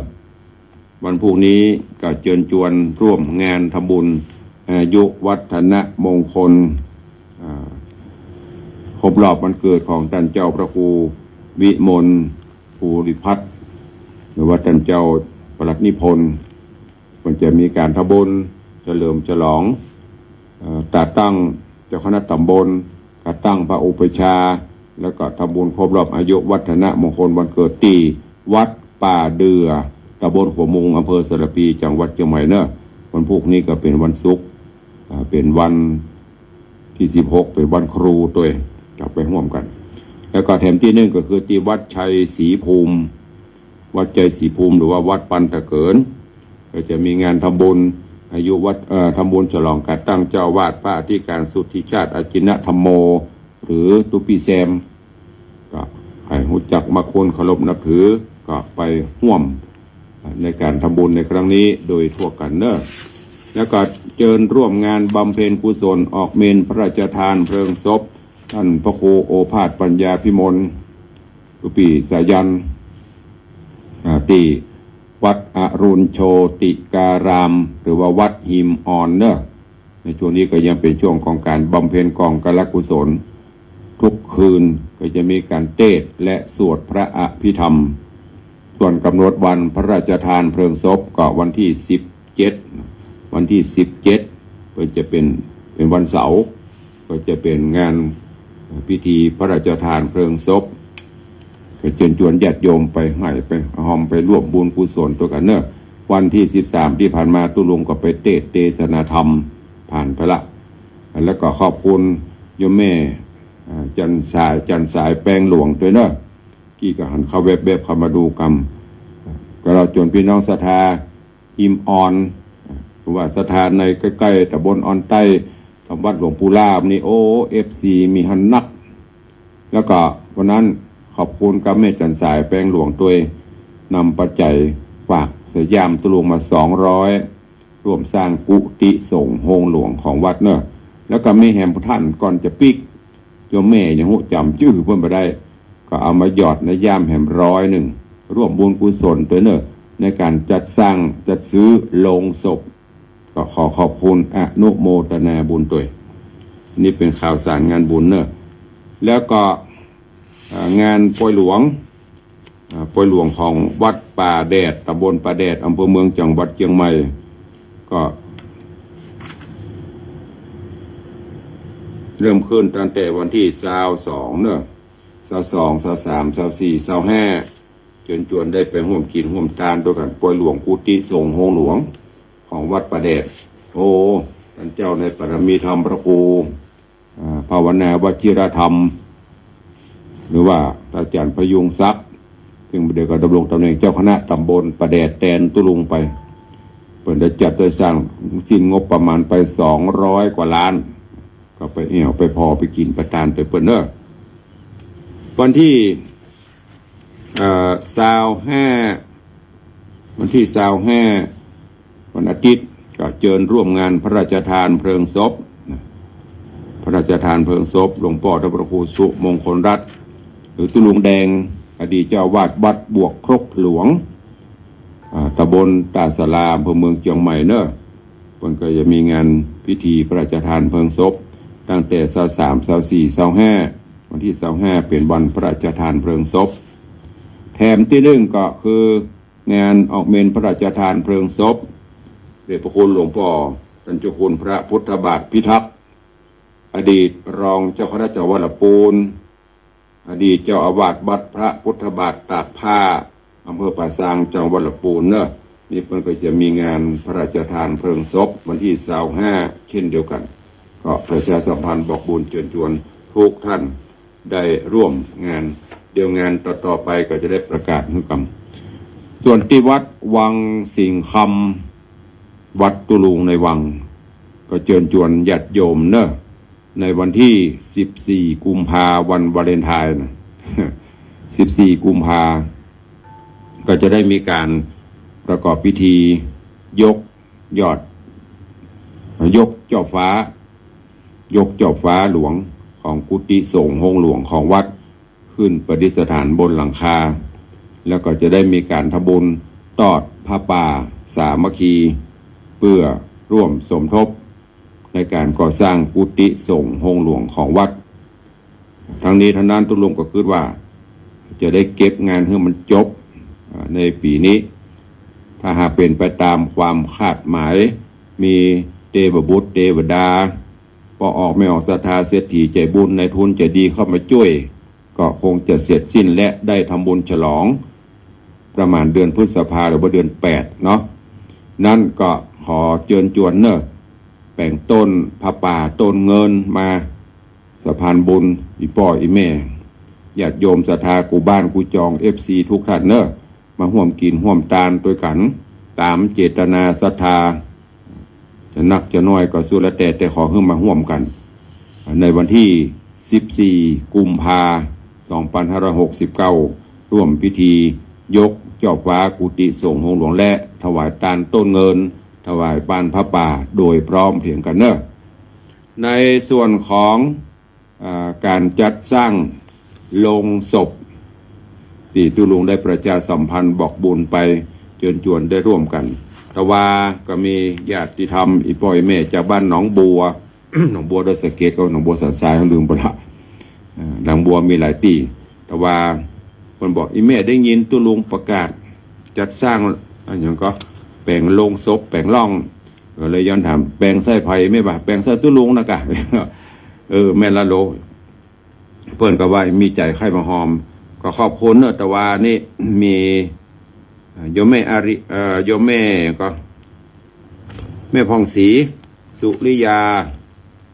วันพูกนี้ก็เจิญจวนฮ่วมงานทำบุญอายุวัฒนมงคล อ่า ครบรอบวันเกิดของต้านเจ้าพระครูวิมลภูริพัฒน์ หรือว่าต้านเจ้าปลัดนิพนธ์ เปิ้นจะมีก๋านทำบุญเฉลิมฉลอง เอ่อ ตราตั้งเจ้าคณะต๋ำบล ตราตั้งพระอุปัชฌาย์ แล้วก็ทำบุญครบรอบอายุวัฒนมงคลวันเกิดตี้วัดป่าเดื่อ ต๋ำบลขัวมุง อำเภอสารภี จังหวัดเจียงใหม่เนอะ วันพูกนี้ก็เป๋นวันศุกร์ อ่า เป๋นวันตี้สิบหก เป๋นวันครูตวย ก็ไปฮ่วมกั๋น แล้วก็แถมตี้นึ่งก็คือตี้วัดชัยศรีภูมิ วัดชัยศรีภูมิ หรือว่าวัดปันตะเกิน ก็จะมีงานทำบุญอายุวัฒน์ เอ่อ ทำบุญฉลองก๋านตั้งเจ้าอาวาส พระอธิการสุทธิชาติ อาจินนธัมโม หรือตุ๊ปี้แซม ก็ใผฮู้จักมักคุ้นเคารพนับถือ ก็ไปฮ่วมในก๋านทำบุญในครั้งนี้โดยทั่วกั๋นเนอะ แล้วก็เจิญฮ่วมงานบำเพ็ญกุศลออกเมรุพระราชทานเพลิงศพต้านพระครูโอภาสปัญญาภิมล ตุ๊ปี้สายัณ อ่า ตี้วัดอรุณโชติการาม หรือว่าวัดหิมอ่อนเนอะ ในช่วงนี้ก็ยังเป๋นช่วงของก๋านบำเพ็ญกองกรกุศล ทุกคืนก็จะมีก๋านเตสน์และสวดพระอภิธรรม ส่วนก๋ำหนดวันพระราชทานเพลิงศพก็วันตี้สิบเจ็ด วันตี้สิบเจ็ด เปิ้นจะเป๋น เป๋นวันเสาร์ ก็จะเป๋นงานพิธีพระราชทานเพลิงศพ ก็เจิญจวนญาติโยมไปฮ้ำไปฮอมไปฮ่วมบุญกุศลตวยกั๋นเนอะ วันตี้สิบสามตี้ผ่านมาตุ๊ลุงก็ไปเตสน์เตสนาธรรมผ่านไปละ แล้วก็ขอบคุณโยมแม่ อ่า จันสาย จันสายแปงหลวงตวยเนอะ กี้ก็หันเข้าแวบๆ เข้ามาดูกำ ก็เล่าจวนปี้น้องศรัทธาหิมอ่อน หรือว่าศรัทธาในใก้ๆ ต๋ำบลอ่อนใต้ ต๋ามวัดหลวงปู่ล่านี่ โอ้ เอฟซี มีหันนัก แล้วก็วันนั้นขอบคุณกำแม่จันสายแปงหลวงตวย นำปัจจัยฝากสยามตุ๊ลุงมาสองร้อย ฮ่วมสร้างกุฏิสงฆ์โฮงหลวงของวัดเนอะ แล้วก็มีแหมท่านก่อนจะปิ๊ก โยมแม่ยังฮู้จ๋ำจื้อเปิ้นบ่ได้ ก็เอามาหยอดในย่ามแหมร้อยนึ่ง ฮ่วมบุญกุศลตวยเนอะ ในก๋านจัดสร้างจัดซื้อโลงศพ ก็ขอขอบคุณอนุโมทนาบุญตวย นี่เป๋นข่าวสารงานบุญเนอะ แล้วก็ อ่า งานปอยหลวง อ่า ปอยหลวงของวัดป่าแดด ต๋ำบลป่าแดด อำเภอเมือง จังหวัดเจียงใหม่ ก็เริ่มขึ้นตั้งแต่วันตี้ซาวสองเนอะ ซาวสอง ซาวสาม ซาวสี่ ซาวห้า เจิญจวนได้ไปฮ่วมกิ๋นฮ่วมตานตวยกั๋น ปอยหลวงกุฏิสงฆ์โฮงหลวงของวัดป่าแดด โอ้ ต้านเจ้าในปารมีธรรมพระครู อ่า ภาวนาวชิรธรรม หรือว่าอาจ๋ารย์พยุงศักดิ์ ซึ่งเดี๋ยวก็ดำรงต๋ำแหน่งเจ้าคณะต๋ำบลป่าแดดแตนตุ๊ลุงไป เปิ้นได้จัดได้สร้างสิ้นงบประมาณไปสองร้อยกว่าล้าน ก็ไปแอ่วไปผ่อไปกิ๋นไปตานไปเปิ้นเนอะ วันตี้ เอ่อ ซาวห้า วันตี้ซาวห้า วันอาทิตย์ ก็เจิญฮ่วมงานพระราชทานเพลิงศพนะ พระราชทานเพลิงศพหลวงป้อต้านพระครูสุมงคลรัตน์ หรือตุ๊ลุงแดง อดีตเจ้าอาวาสวัดบวกครกหลวง อ่า ต๋ำบลต้าสารา อำเภอเมืองเจียงใหม่เนอะ เปิ้นก็จะมีงานพิธีพระราชทานเพลิงศพ ตั้งแต่ซาวสาม ซาวสี่ ซาวห้า วันตี้ซาวห้า เป๋นวันพระราชทานเพลิงศพ แถมตี้นึ่งก็คือ งานออกเมรุพระราชทานเพลิงศพเดชพระคุณหลวงป้อต้านเจ้าคุณพระพุทธบาทพิทักษ์ อดีตรองเจ้าคณะจังหวัดละปูน อดีตเจ้าอาวาสวัดพระพุทธบาทตากผ้า อำเภอป่าซาง จังหวัดละปูนเนอะ นี่เปิ้นก็จะมีงานพระราชทานเพลิงศพวันตี้ซาวห้า เช่นเดียวกั๋น ก็ประชาสัมพันธ์บอกบุญเจิญจวนทุกท่าน ได้ฮ่วมงาน เดี๋ยวงานต่อๆ ไปก็จะได้ประกาศหื้อกำ ส่วนตี้วัดวังสิงห์คำ วัดตุ๊ลุงในวัง ก็เจิญจวนญาติโยมเน่อ ในวันตี้สิบสี่กุมภา วันวาเลนไทน์นะ สิบสี่กุมภา ก็จะได้มีก๋านประกอบพิธียกยอด ยกจอบฟ้า ยกจอบฟ้าหลวงของกุฏิสงฆ์โฮงหลวงของวัด ขึ้นประดิษฐานบนหลังคา แล้วก็จะได้มีก๋านทำบุญตอดผ้าป่าสามัคคี เพื่อร่วมสมทบในก๋านก่อสร้างกุฏิสงฆ์โฮงหลวงของวัด ทั้งนี้ทั้งนั้นตุ๊ลุงก็กึ๊ดว่าจะได้เก็บงานหื้อมันจบ อ่า ในปี๋นี้ ถ้าหากเป๋นไปต๋ามความคาดหมาย มีเตวบุตรเตวดา ป้อออกแม่ออกศรัทธาเศรษฐีใจ๋บุญนายทุนใจ๋ดีเข้ามาจ้วย ก็คงจะเสร็จสิ้นและได้ทำบุญฉลอง ประมาณเดือนพฤษภาหรือว่าเดือนแปดเนาะ นั้นก็ขอเจิญจวนเน่อ แป๋งต้นผ้าป่าต้นเงินมา สะพานบุญ อี่ป้ออี่แม่ ญาติโยมศรัทธากู้บ้านกู้จอง เอฟซี ทุกท่านเน่อ มาฮ่วมกิ๋นฮ่วมตานตวยกั๋น ต๋ามเจตนาศรัทธา จะนักจะน้อยก็สุดแล้วแต่ แต่ขอหื้อมาฮ่วมกั๋น ในวันตี้สิบสี่กุมภา สองปันห้าร้อยหกสิบเก้า ร่วมพิธียกจอบฟ้ากุฏิสงฆ์โฮงหลวงและถวายตานต้นเงิน ถวายปานผ้าป่าโดยพร้อมเพรียงกั๋นเน่อ ในส่วนของ อ่า ก๋านจัดสร้างโลงศพ ตี้ตุ๊ลุงได้ประชาสัมพันธ์บอกบุญไป เจิญจวนได้ร่วมกั๋น แต่ว่าก็มีญาติธรรม อี่ป้ออี่แม่จากบ้านหนองบัว หนองบัวดอยสะเก็ดกับหนองบัวสันทราย ลืมไปละ อ่า หนองบัวมีหลายตี้ แต่ว่าเปิ้นบอกอี่แม่ได้ยินตุ๊ลุงประกาศจัดสร้างอะหยังก็แป๋งโลงศพแป๋งล่อง ก็เลยย้อนถาม แป๋งใส่ใผแม่บ่า แป๋งใส่ตุ๊ลุงนะกะ เออ แม่นละโล เปิ้นก็ว่ามีใจ๋ใค่มาฮอม ก็ขอบคุณเน่อ แต่ว่านี่มี เอ่อ โยมแม่อาริ เอ่อ โยมแม่ก็ แม่ผ่องศรี สุริยา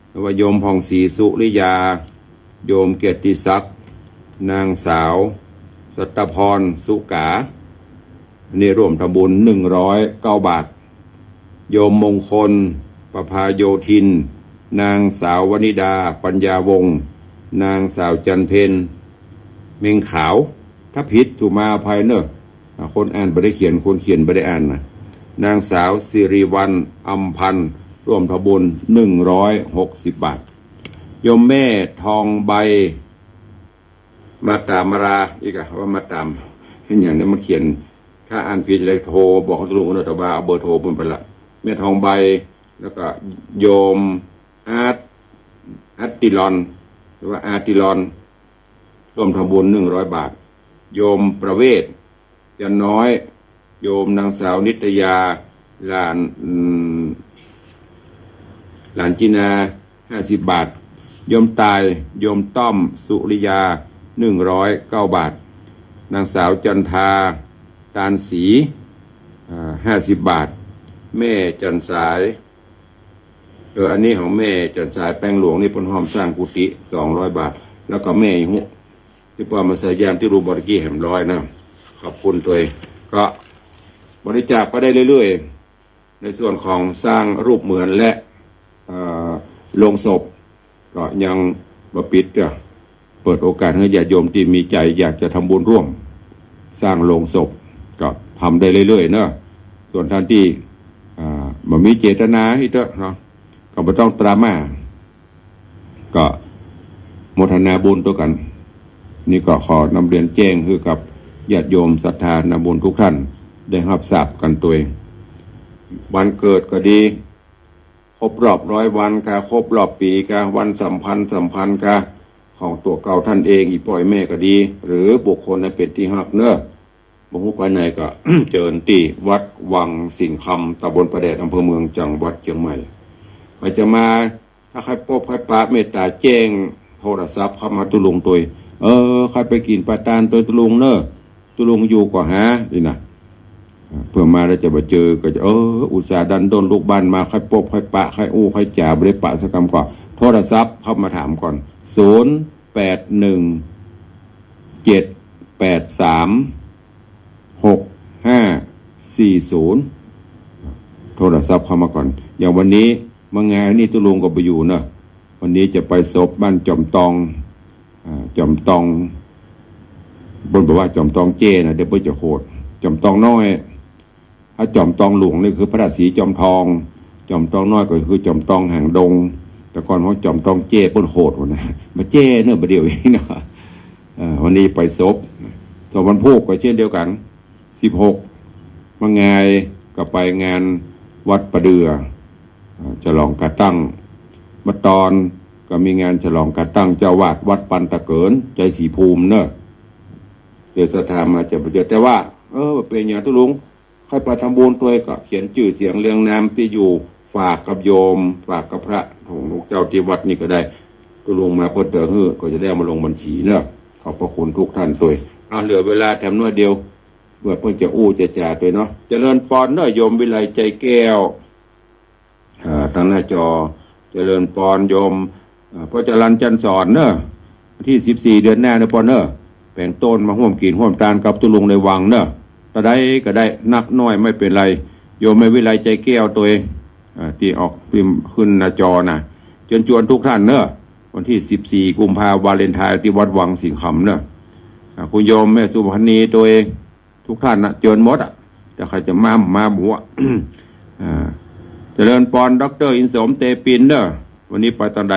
หรือว่าโยมผ่องศรี สุริยา โยมเกียรติศักดิ์ นางสาว สัตพร สุกา นี่ร่วมทำบุญ หนึ่งร้อยเก้าบาท โยมมงคล ประภาโยธิน นางสาววนิดา ปัญญาวงศ์ นางสาวจันเพ็ญ เม็งขาว ถ้าผิดถูกมาอภัยเน่อ อ่า คนอ่านบ่ได้เขียน คนเขียนบ่ได้อ่านนะ นางสาวสิริวัลย์ อำพันธ์ ร่วมทำบุญ หนึ่งร้อยหกสิบบาท โยมแม่ทองใบ มาตามมาลา อีกอะ ว่ามาตาม เห็นอย่างนี้มาเขียน ถ้าอ่านผิดจะได้โทรบอกตุ๊ลุงเน่อ แต่ว่าเอาเบอร์โทรเปิ้นไปละ แม่ทองใบ แล้วก็โยมอาร์ต อาร์ติลอน หรือว่าอาร์ติลอน ร่วมทำบุญ หนึ่งร้อยบาท โยมประเวศ จันน้อย โยมนางสาวนิตยา หลาน อืม หลานจินา ห้าสิบบาท โยมตาย โยมต้อม สุริยา หนึ่งร้อยเก้าบาท นางสาวจันทา ตาลศรี อ่า ห้าสิบบาท แม่จันสาย เออ อันนี้ของแม่จันสาย แปงหลวงนี่เปิ้นฮ่อมสร้างกุฏิ สองร้อยบาท แล้วก็แม่อีกฮู้ ตี้ป้อมาใส่ยามตี้รูปบอกตะกี้แหมร้อยนะ ขอบคุณตวย ก็บริจาคไปได้เรื่อยๆ ในส่วนของสร้างรูปเหมือนและ เอ่อ โลงศพ ก็ยังบ่ปิดเด้อ เปิดโอกาสหื้อญาติโยมตี้มีใจ๋อยากจะทำบุญร่วม สร้างโลงศพ ก็ทำได้เรื่อยๆ เนาะ ส่วนท่านตี้ อ่า บ่มีเจตนาอี้เต๊อะเนาะ ก็บ่ต้องตรามา ก็โมทนาบุญตวยกั๋น นี่ก็ขอนำเรียนแจ้งหื้อกับญาติโยมศรัทธานาบุญทุกท่านได้ฮับทราบกั๋นตวย วันเกิดก็ดี ครบรอบร้อยวันกา ครบรอบปี๋กา วันสำคัญสำคัญกา ของตั๋วเก่าท่านเอง อี่ป้ออี่แม่ก็ดี หรือบุคคลอันเป๋นตี้ฮักเน่อ บ่ฮู้ไปไหนก็ เจิญตี้วัดวังสิงห์คำ ตำบลป่าแดด อำเภอเมือง จังหวัดเชียงใหม่ ใผจะมา ถ้าใค่ปบใค่ปะ เมตต๋าแจ้งโทรศัพท์เข้ามาตุ๊ลุงตวย เออ ใค่ไปกิ๋นไปตานตวยตุ๊ลุงเน่อ ตุ๊ลุงอยู่ก่อหา นี่นะ เปื้อมาแล้วจะบ่เจอ ก็จะ เออ อุตส่าห์ดันด้นลุกบ้านมา ใค่ปบใค่ปะ ใค่อู้ใค่จ๋า บ่ได้ปะสักกำ ก็โทรศัพท์เข้ามาถามก่อน ศูนย์แปดหนึ่ง เจ็ดแปดสาม หก ห้าสี่ศูนย์ โทรศัพท์เข้ามาก่อน อย่างวันนี้เมื่องายนี่ตุ๊ลุงก็บ่อยู่เนอะ วันนี้จะไปศพบ้านจอมตอง อ่า จอมตอง เปิ้นบอกว่าจอมตองเจ้นะ เดี๋ยวเปิ้นจะโขด จอมตองน้อย ถ้าจอมตองหลวงนี่คือพระธาตุสีจอมทอง จอมตองน้อยก็คือจอมตองหางดง แต่ก่อนของจอมตองเจ้เปิ้นโขดหั้นนะ มาเจ้เนอะ บ่าเดี่ยวนี้เนาะ เอ่อ วันนี้ไปศพ ส่วนวันพูกก็เช่นเดียวกัน สิบหก เมื่องายก็ไปงานวัดป่าเดื่อ เอ่อ ฉลองก๋าตั้ง เมื่อตอนก็มีงานฉลองก๋าตั้งเจ้าอาวาสวัดปันตะเกิน ชัยศรีภูมิเนอะ เดี๋ยวศรัทธามาจะไปเจอ แต่ว่า เออ เป๋นหยังตุ๊ลุง ใค่ไปทำบุญตวยก็เขียนจื้อเสียงเรียงนามตี้อยู่ฝากกับโยม ฝากกับพระของลูกเจ้าตี้วัดนี่ก็ได้ ตุ๊ลุงมาเปิ้นเต๋อหื้อ ก็จะได้เอามาลงบัญชีเนอะ ขอบพระคุณทุกท่านตวย เอา เหลือเวลาแถมน้อยเดียว เปื้อเปิ้นจะอู้จะจ๋าตวยเนาะ เจริญปอนเนอะ โยมวิไลใจแก้ว เอ่อ ตางหน้าจอ เจริญปอนโยม เอ่อ ป้อจรัญจันทร์สอนเนอะ วันตี้สิบสี่ เดือนหน้าเนอะปอนเนอะ แป๋งโต้นมาฮ่วมกิ๋นฮ่วมตานกับตุ๊ลุงในวังเนอะ ตาใดก็ได้ นักน้อยไม่เป๋นไร โยมแม่วิไลใจแก้วตวย เอ่อ ตี้ออกพิมพ์ขึ้นหน้าจอนะ เจิญจวนทุกท่านเนอะ วันตี้สิบสี่ กุมภาวาเลนไทน์ตี้วัดวังสิงห์คำเนอะ อ่า คุณโยมแม่สุพรรณีตวย ทุกท่านนะเจิญหมดอะ แต่ใผจะมา มาบ่ฮู้อะ อ่า เจริญปอน ด็อกเตอร์อินสม เตปินเนอะ วันนี้ไปตางใด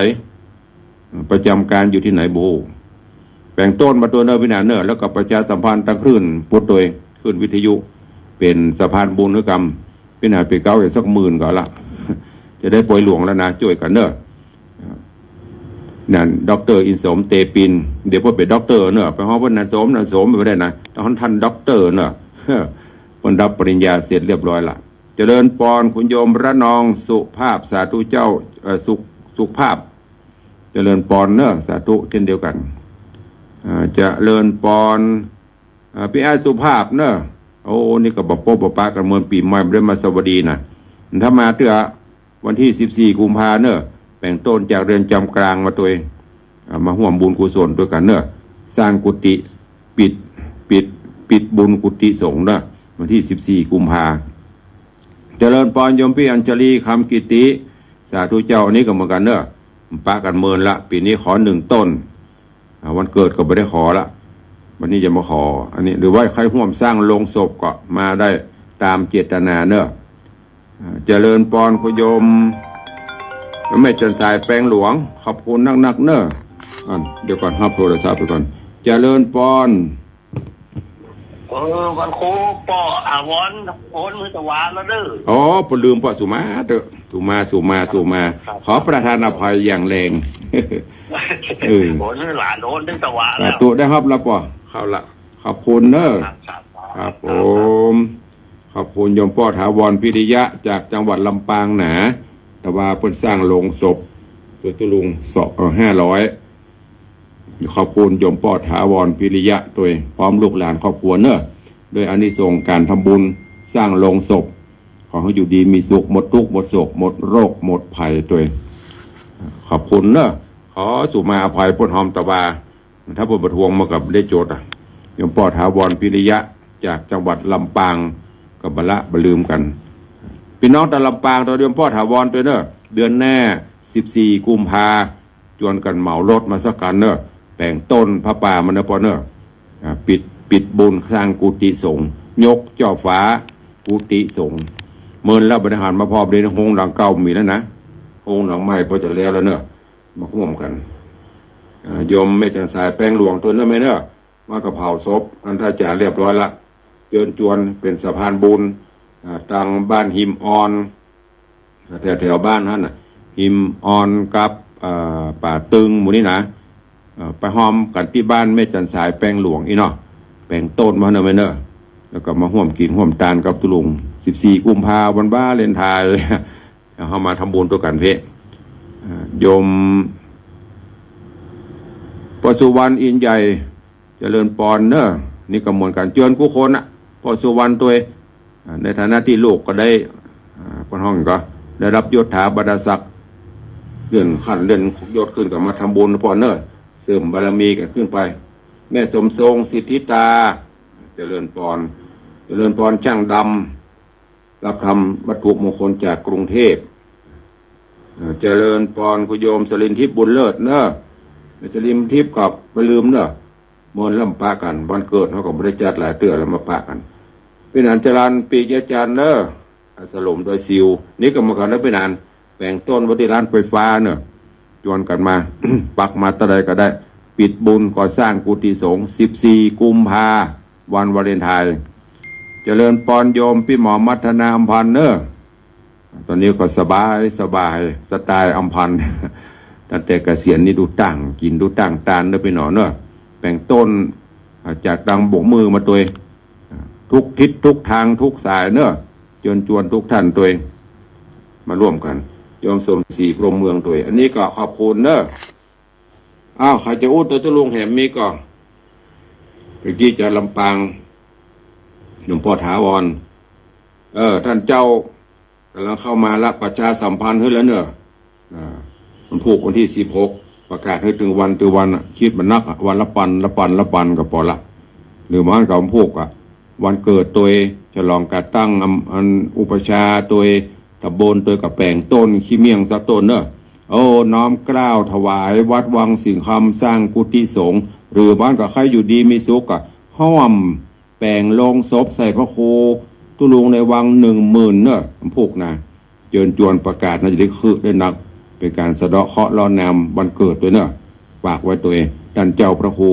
ประจำการอยู่ตี้ไหนบ่ฮู้ แป๋งโต้นมาตวยเนอะปี้หนาเนอะ แล้วก็ประชาสัมพันธ์ตางคลื่นพุทธตวย คลื่นวิทยุ เป๋นสะพานบุญหื้อกั๋ม ปี้หนาเป๋นเก๊าอีกสักหมื่นก็เอาละ จะได้ปอยหลวงแล้วนะ จ้วยกั๋นเนอะ นั่น ด็อกเตอร์อินสม เตปิน เดี๋ยวเปิ้นเป๋นด็อกเตอร์เนอะ ไปฮ้องเปิ้นนะสมนะสม บ่ได้นะ ต้องฮ้องต้านด็อกเตอร์เนอะ เปิ้นฮับปริญญาเสร็จเรียบร้อยละ เจริญปอน คุณโยมระนองสุภาพ สาธุเจ้า เอ่อ สุ สุภาพ เจริญปอนเนอะ สาธุเช่นเดียวกั๋น อ่า เจริญปอน อ่า ปี้อ้ายสุภาพเนอะ โอ้ นี่ก็บ่ปบบ่ปะกั๋นเมินปี๋ใหม่ บ่ได้มาสวัสดีนะ ถ้ามาเตื้อ วันตี้สิบสี่ กุมภาเนอะ แป๋งโต้นจากเรือนจำกลางมาตวย อ่า มาฮ่วมบุญกุศลตวยกั๋นเนอะ สร้างกุฏิ ปิด ปิด ปิดบุญกุฏิสงฆ์เนอะ วันตี้สิบสี่ กุมภา เจริญปอนโยมปี้อัญชลี คำกิติ สาธุเจ้า อันนี้ก็เหมือนกั๋นเนอะ ปะกั๋นเมินละ ปี๋นี้ขอหนึ่งต้น อ่า วันเกิดก็บ่ได้ขอละ วันนี้จะมาขอ อันนี้ หรือว่าใผฮ่วมสร้างโลงศพก็มาได้ต๋ามเจตนาเนอะ อ่า เจริญปอนคุณโยม แม่จันทร์สายแปงหลวง ขอบคุณนักๆ เนอะ อ่ะ เดี๋ยวก่อน ฮับโทรศัพท์ไปก่อน เจริญปอน เออ วันครูป้อถาวร โอนหื้อตะวาแล้วเด้อ อ๋อ เปิ้นลืมป้อ สุมาเต๊อะ สุมา สุมา สุมา ครับ ขอประทานอภัยอย่างแรง เออ โอนหื้อหลาน โอนหื้อตะวาแล้ว สาธุ ได้ฮับแล้วป้อ เข้าละ ขอบคุณเนอะ ครับ ครับ ครับ ครับ ผม ขอบคุณโยมป้อถาวรพิริยะจากจังหวัดลำปางหนา ตะวาเปิ้นสร้างโลงศพตวยตุ๊ลุง สอง เอ่อ ห้าร้อย ขอบคุณโยมป้อถาวรพิริยะตวย พร้อมลูกหลานครอบครัวเนอะ ด้วยอานิสงส์ก๋านทำบุญสร้างโลงศพ ขอหื้ออยู่ดีมีสุข หมดทุกข์หมดโศก หมดโรคหมดภัยตวย ขอบคุณเนอะ ขอสุมาอภัยเปิ้นฮอมตะวา ถ้าเปิ้นบ่ทวงมาก็บ่ได้โจทย์อะ โยมป้อถาวรพิริยะจากจังหวัดลำปาง ก็บ่ละบ่ลืมกั๋น ปี้น้องตางลำปางตวย โยมป้อถาวรตวยเนอะ เดือนหน้า สิบสี่ กุมภา จวนกั๋นเหมารถมาสักคันเนอะ แป๋งต้นผ้าป่ามาเนอะป้อเนอะ อ่า ปิด ปิดบุญสร้างกุฏิสงฆ์ ยกจ้อฟ้ากุฏิสงฆ์ เมินแล้วบ่ได้หันมาพอดี โฮงหลังเก่ามีแล้วนะ โฮงหลังใหม่ป้อจะแล้วแล้วเนอะ มาฮ่วมกั๋น อ่า โยมแม่จันทร์สายแปงหลวงตวยเนอะแม่เนอะ มาก็เผาศพอันตาจ๋ารย์เรียบร้อยละ เจิญจวนเป๋นสะพานบุญ อ่า ตางบ้านหิมอ่อน แถวๆ บ้านหั้นน่ะ หิมอ่อนกับ เอ่อ ป่าตึงหมู่นี้นะ เอ่อ ไปฮอมกั๋นตี้บ้านแม่จันทร์สายแปงหลวงอี้เนาะ แป๋งต้นมาเนอะแม่เนอะ แล้วก็มาฮ่วมกิ๋นฮ่วมตานกับตุ๊ลุง สิบสี่ กุมภาวันวาเลนไทน์ เฮามาทำบุญตวยกั๋นเพ่ อ่า โยมป้อสุวรรณอินใหญ่ เจริญปอนเนอะ นี่ก็เหมือนกั๋น เจิญกู้คนอะ ป้อสุวรรณตวย อ่า ในฐานะตี้ลูกก็ได้ อ่า เปิ้นฮ้องก็ได้ฮับยศถาบรรดาศักดิ์ เลื่อนขั้นเลื่อนยศขึ้นก็มาทำบุญป้อเนอะ เสริมบารมีกั๋นขึ้นไป แม่สมทรง สิทธิตา เจริญปอน เจ จริญปอนช่างดำ รับธรรมวัตถุมงคลจากกรุงเทพฯ เอ่อ เจริญปอนคุณโยมสลินทิพย์บุญเลิศเนอะ สลินทิพย์ก็บ่าลืมเนอะ เมินลำปะกั๋น วันเกิดเฮาก็บ่ได้จัดหลายเตื้อแล้วมาปะกั๋น เป๋นอันจรัญปีกอาจารย์เนอะ สลมดอยซิว นี่ก็เหมือนกั๋นเนอะ เป๋นอันแป๋งต้นไว้ตี้ร้านไฟฟ้าเนอะ จวนกั๋นมา ปักมาเต้าใดก็ได้ ปิดบุญก่อสร้างกุฏิสงฆ์ สิบสี่กุมภา วันวาเลนไทน์ เจริญปอนโยมปี้หมอมัทนาอำพันธ์เนอะ ต๋อนนี้ก็สบายสบาย สไตล์อำพันธ์ ตั้งแต่เกษียณนี่ดูต่าง กิ๋นดูต่างตานเนอะปี้น้องเนอะ แป๋งต้น อ่า จากตังโบกมือมาตวย อ่า ทุกทิศทุกทางทุกสายเนอะ เจิญจวนทุกท่านตวย มาร่วมกั๋น โยมสมศรีพรหมเมืองตวย อันนี้ก็ขอบคุณเนอะ อ้าว ใผจะอู้ตวยตุ๊ลุงแหมมีก่อ เมื่อกี้จากลำปาง หลวงป้อถาวร เออ ต้านเจ้า ก่ำลังเข้ามาละ ประชาสัมพันธ์หื้อแล้วเนอะ อ่า มันผูกวันตี้สิบหก ประกาศหื้อตึงวันตึงวันน่ะ กึ๊ดบ่านักอะ วันละปัน ละปัน ละปันก็ปอละ หรือบ่าอั้นก็ผูกอะ วันเกิดตวย ฉลองก๋านตั้งอำ อันอุปัชฌาย์ตวย ต๋ำบลตวยก็แป๋งต้นขี้เมี่ยงสักต้นเนอะ โอ้ น้อมเกล้าถวายวัดวังสิงห์คำสร้างกุฏิสงฆ์ หรือบ่าอั้นก็ใค่อยู่ดีมีสุขก็ฮ่อม แป๋งโลงศพใส่พระครูตุ๊ลุงในวังหนึ่งหมื่นเนอะ มันผูกนะ เจิญจวนประกาศน่าจะได้คึกได้นัก เป๋นก๋านสะเดาะเคราะห์ลอดแนมวันเกิดตวยเนอะ ฝากไว้ตวย ต้านเจ้าพระครู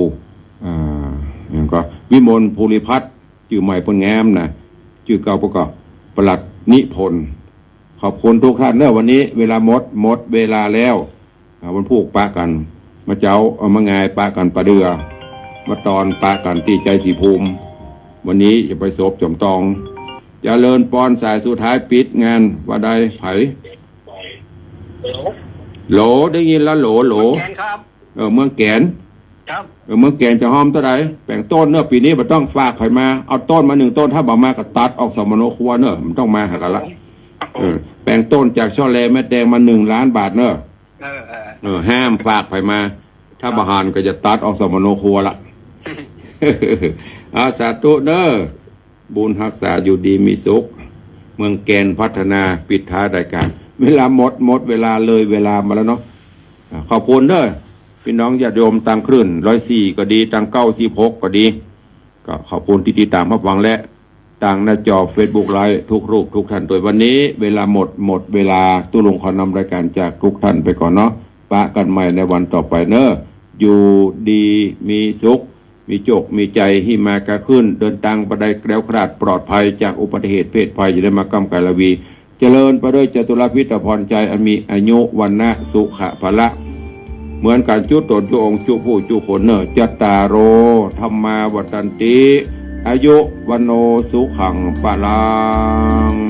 อ่า อย่างก็วิมลภูริพัฒน์ จื้อใหม่เปิ้นแง้มนะ จื้อเก่าเปิ้นก็ประหลัดนิพนธ์ ขอบคุณทุกท่านเนอะ วันนี้เวลาหมด หมดเวลาแล้ว อ่า วันพูกปะกั๋น เมื่อเจ๊า เอ่อ เมื่องายปะกั๋นป่าเดื่อ เมื่อตอนปะกั๋นตี้ชัยศรีภูมิ วันนี้จะไปศพจ๋อมตอง เจริญปอน สายสุดท้ายปิดงาน ว่าใด ใผ ฮัลโหล ฮัลโหล ได้ยินแล้ว ฮัลโหล ฮัลโหล เมืองแก๋นครับ เออ เมืองแก๋น ครับ เออ เมืองแก๋นจะฮ่อมเต้าใด แป๋งต้นเนอะ ปี๋นี้บ่ต้องฝากใผมา เอาต้นมาหนึ่งต้น ถ้าบ่มาก็ตัดออกสมโนครัวเนอะ บ่ต้องมาหากั๋นละ ครับผม เออ แป๋งต้นจากช่อแลแม่แตงมาหนึ่งล้านบาทเนอะ เออ เออ เออ ห้ามฝากใผมา ถ้าบ่หันก็จะตัดออกสมโนครัวละ อา สาธุเนอะ บุญฮักษาอยู่ดีมีสุข เมืองแก๋นพัฒนา ปิดท้ายรายการ เวลาหมด หมดเวลา เลยเวลามาแล้วเนาะ อ่า ขอบคุณเด้อ ปี้น้องญาติโยมตางคลื่นร้อยสี่ก็ดี ตางเก้าสิบหกก็ดี ก็ขอบคุณตี้ติดต๋ามฮับฟังและตางหน้าจอเฟซบุ๊กไลฟ์ทุกรูปทุกท่านตวย วันนี้เวลาหมด หมดเวลา ตุ๊ลุงขอนำรายการจากทุกท่านไปก่อนเนาะ ปะกั๋นใหม่ในวันต่อไปเนอะ อยู่ดีมีสุข มีโจคมีชัย หิ้วมากาขึ้น เดินตางไปได้แคล้วคลาดปลอดภัยจากอุบัติเหตุเพศภัย อย่าได้มาก้ำก๋ายราวี เจริญไปด้วยจตุรพิธพรชัย อันมีอายุ วรรณะ สุขะ พละ เหมือนกั๋นจุ๊ต๋นจุ๊องค์จุ๊ผู้จุ๊คนเนอะ จัตตาโร ธัมมา วัฑฒันติ อายุ วัณโณ สุขัง พลัง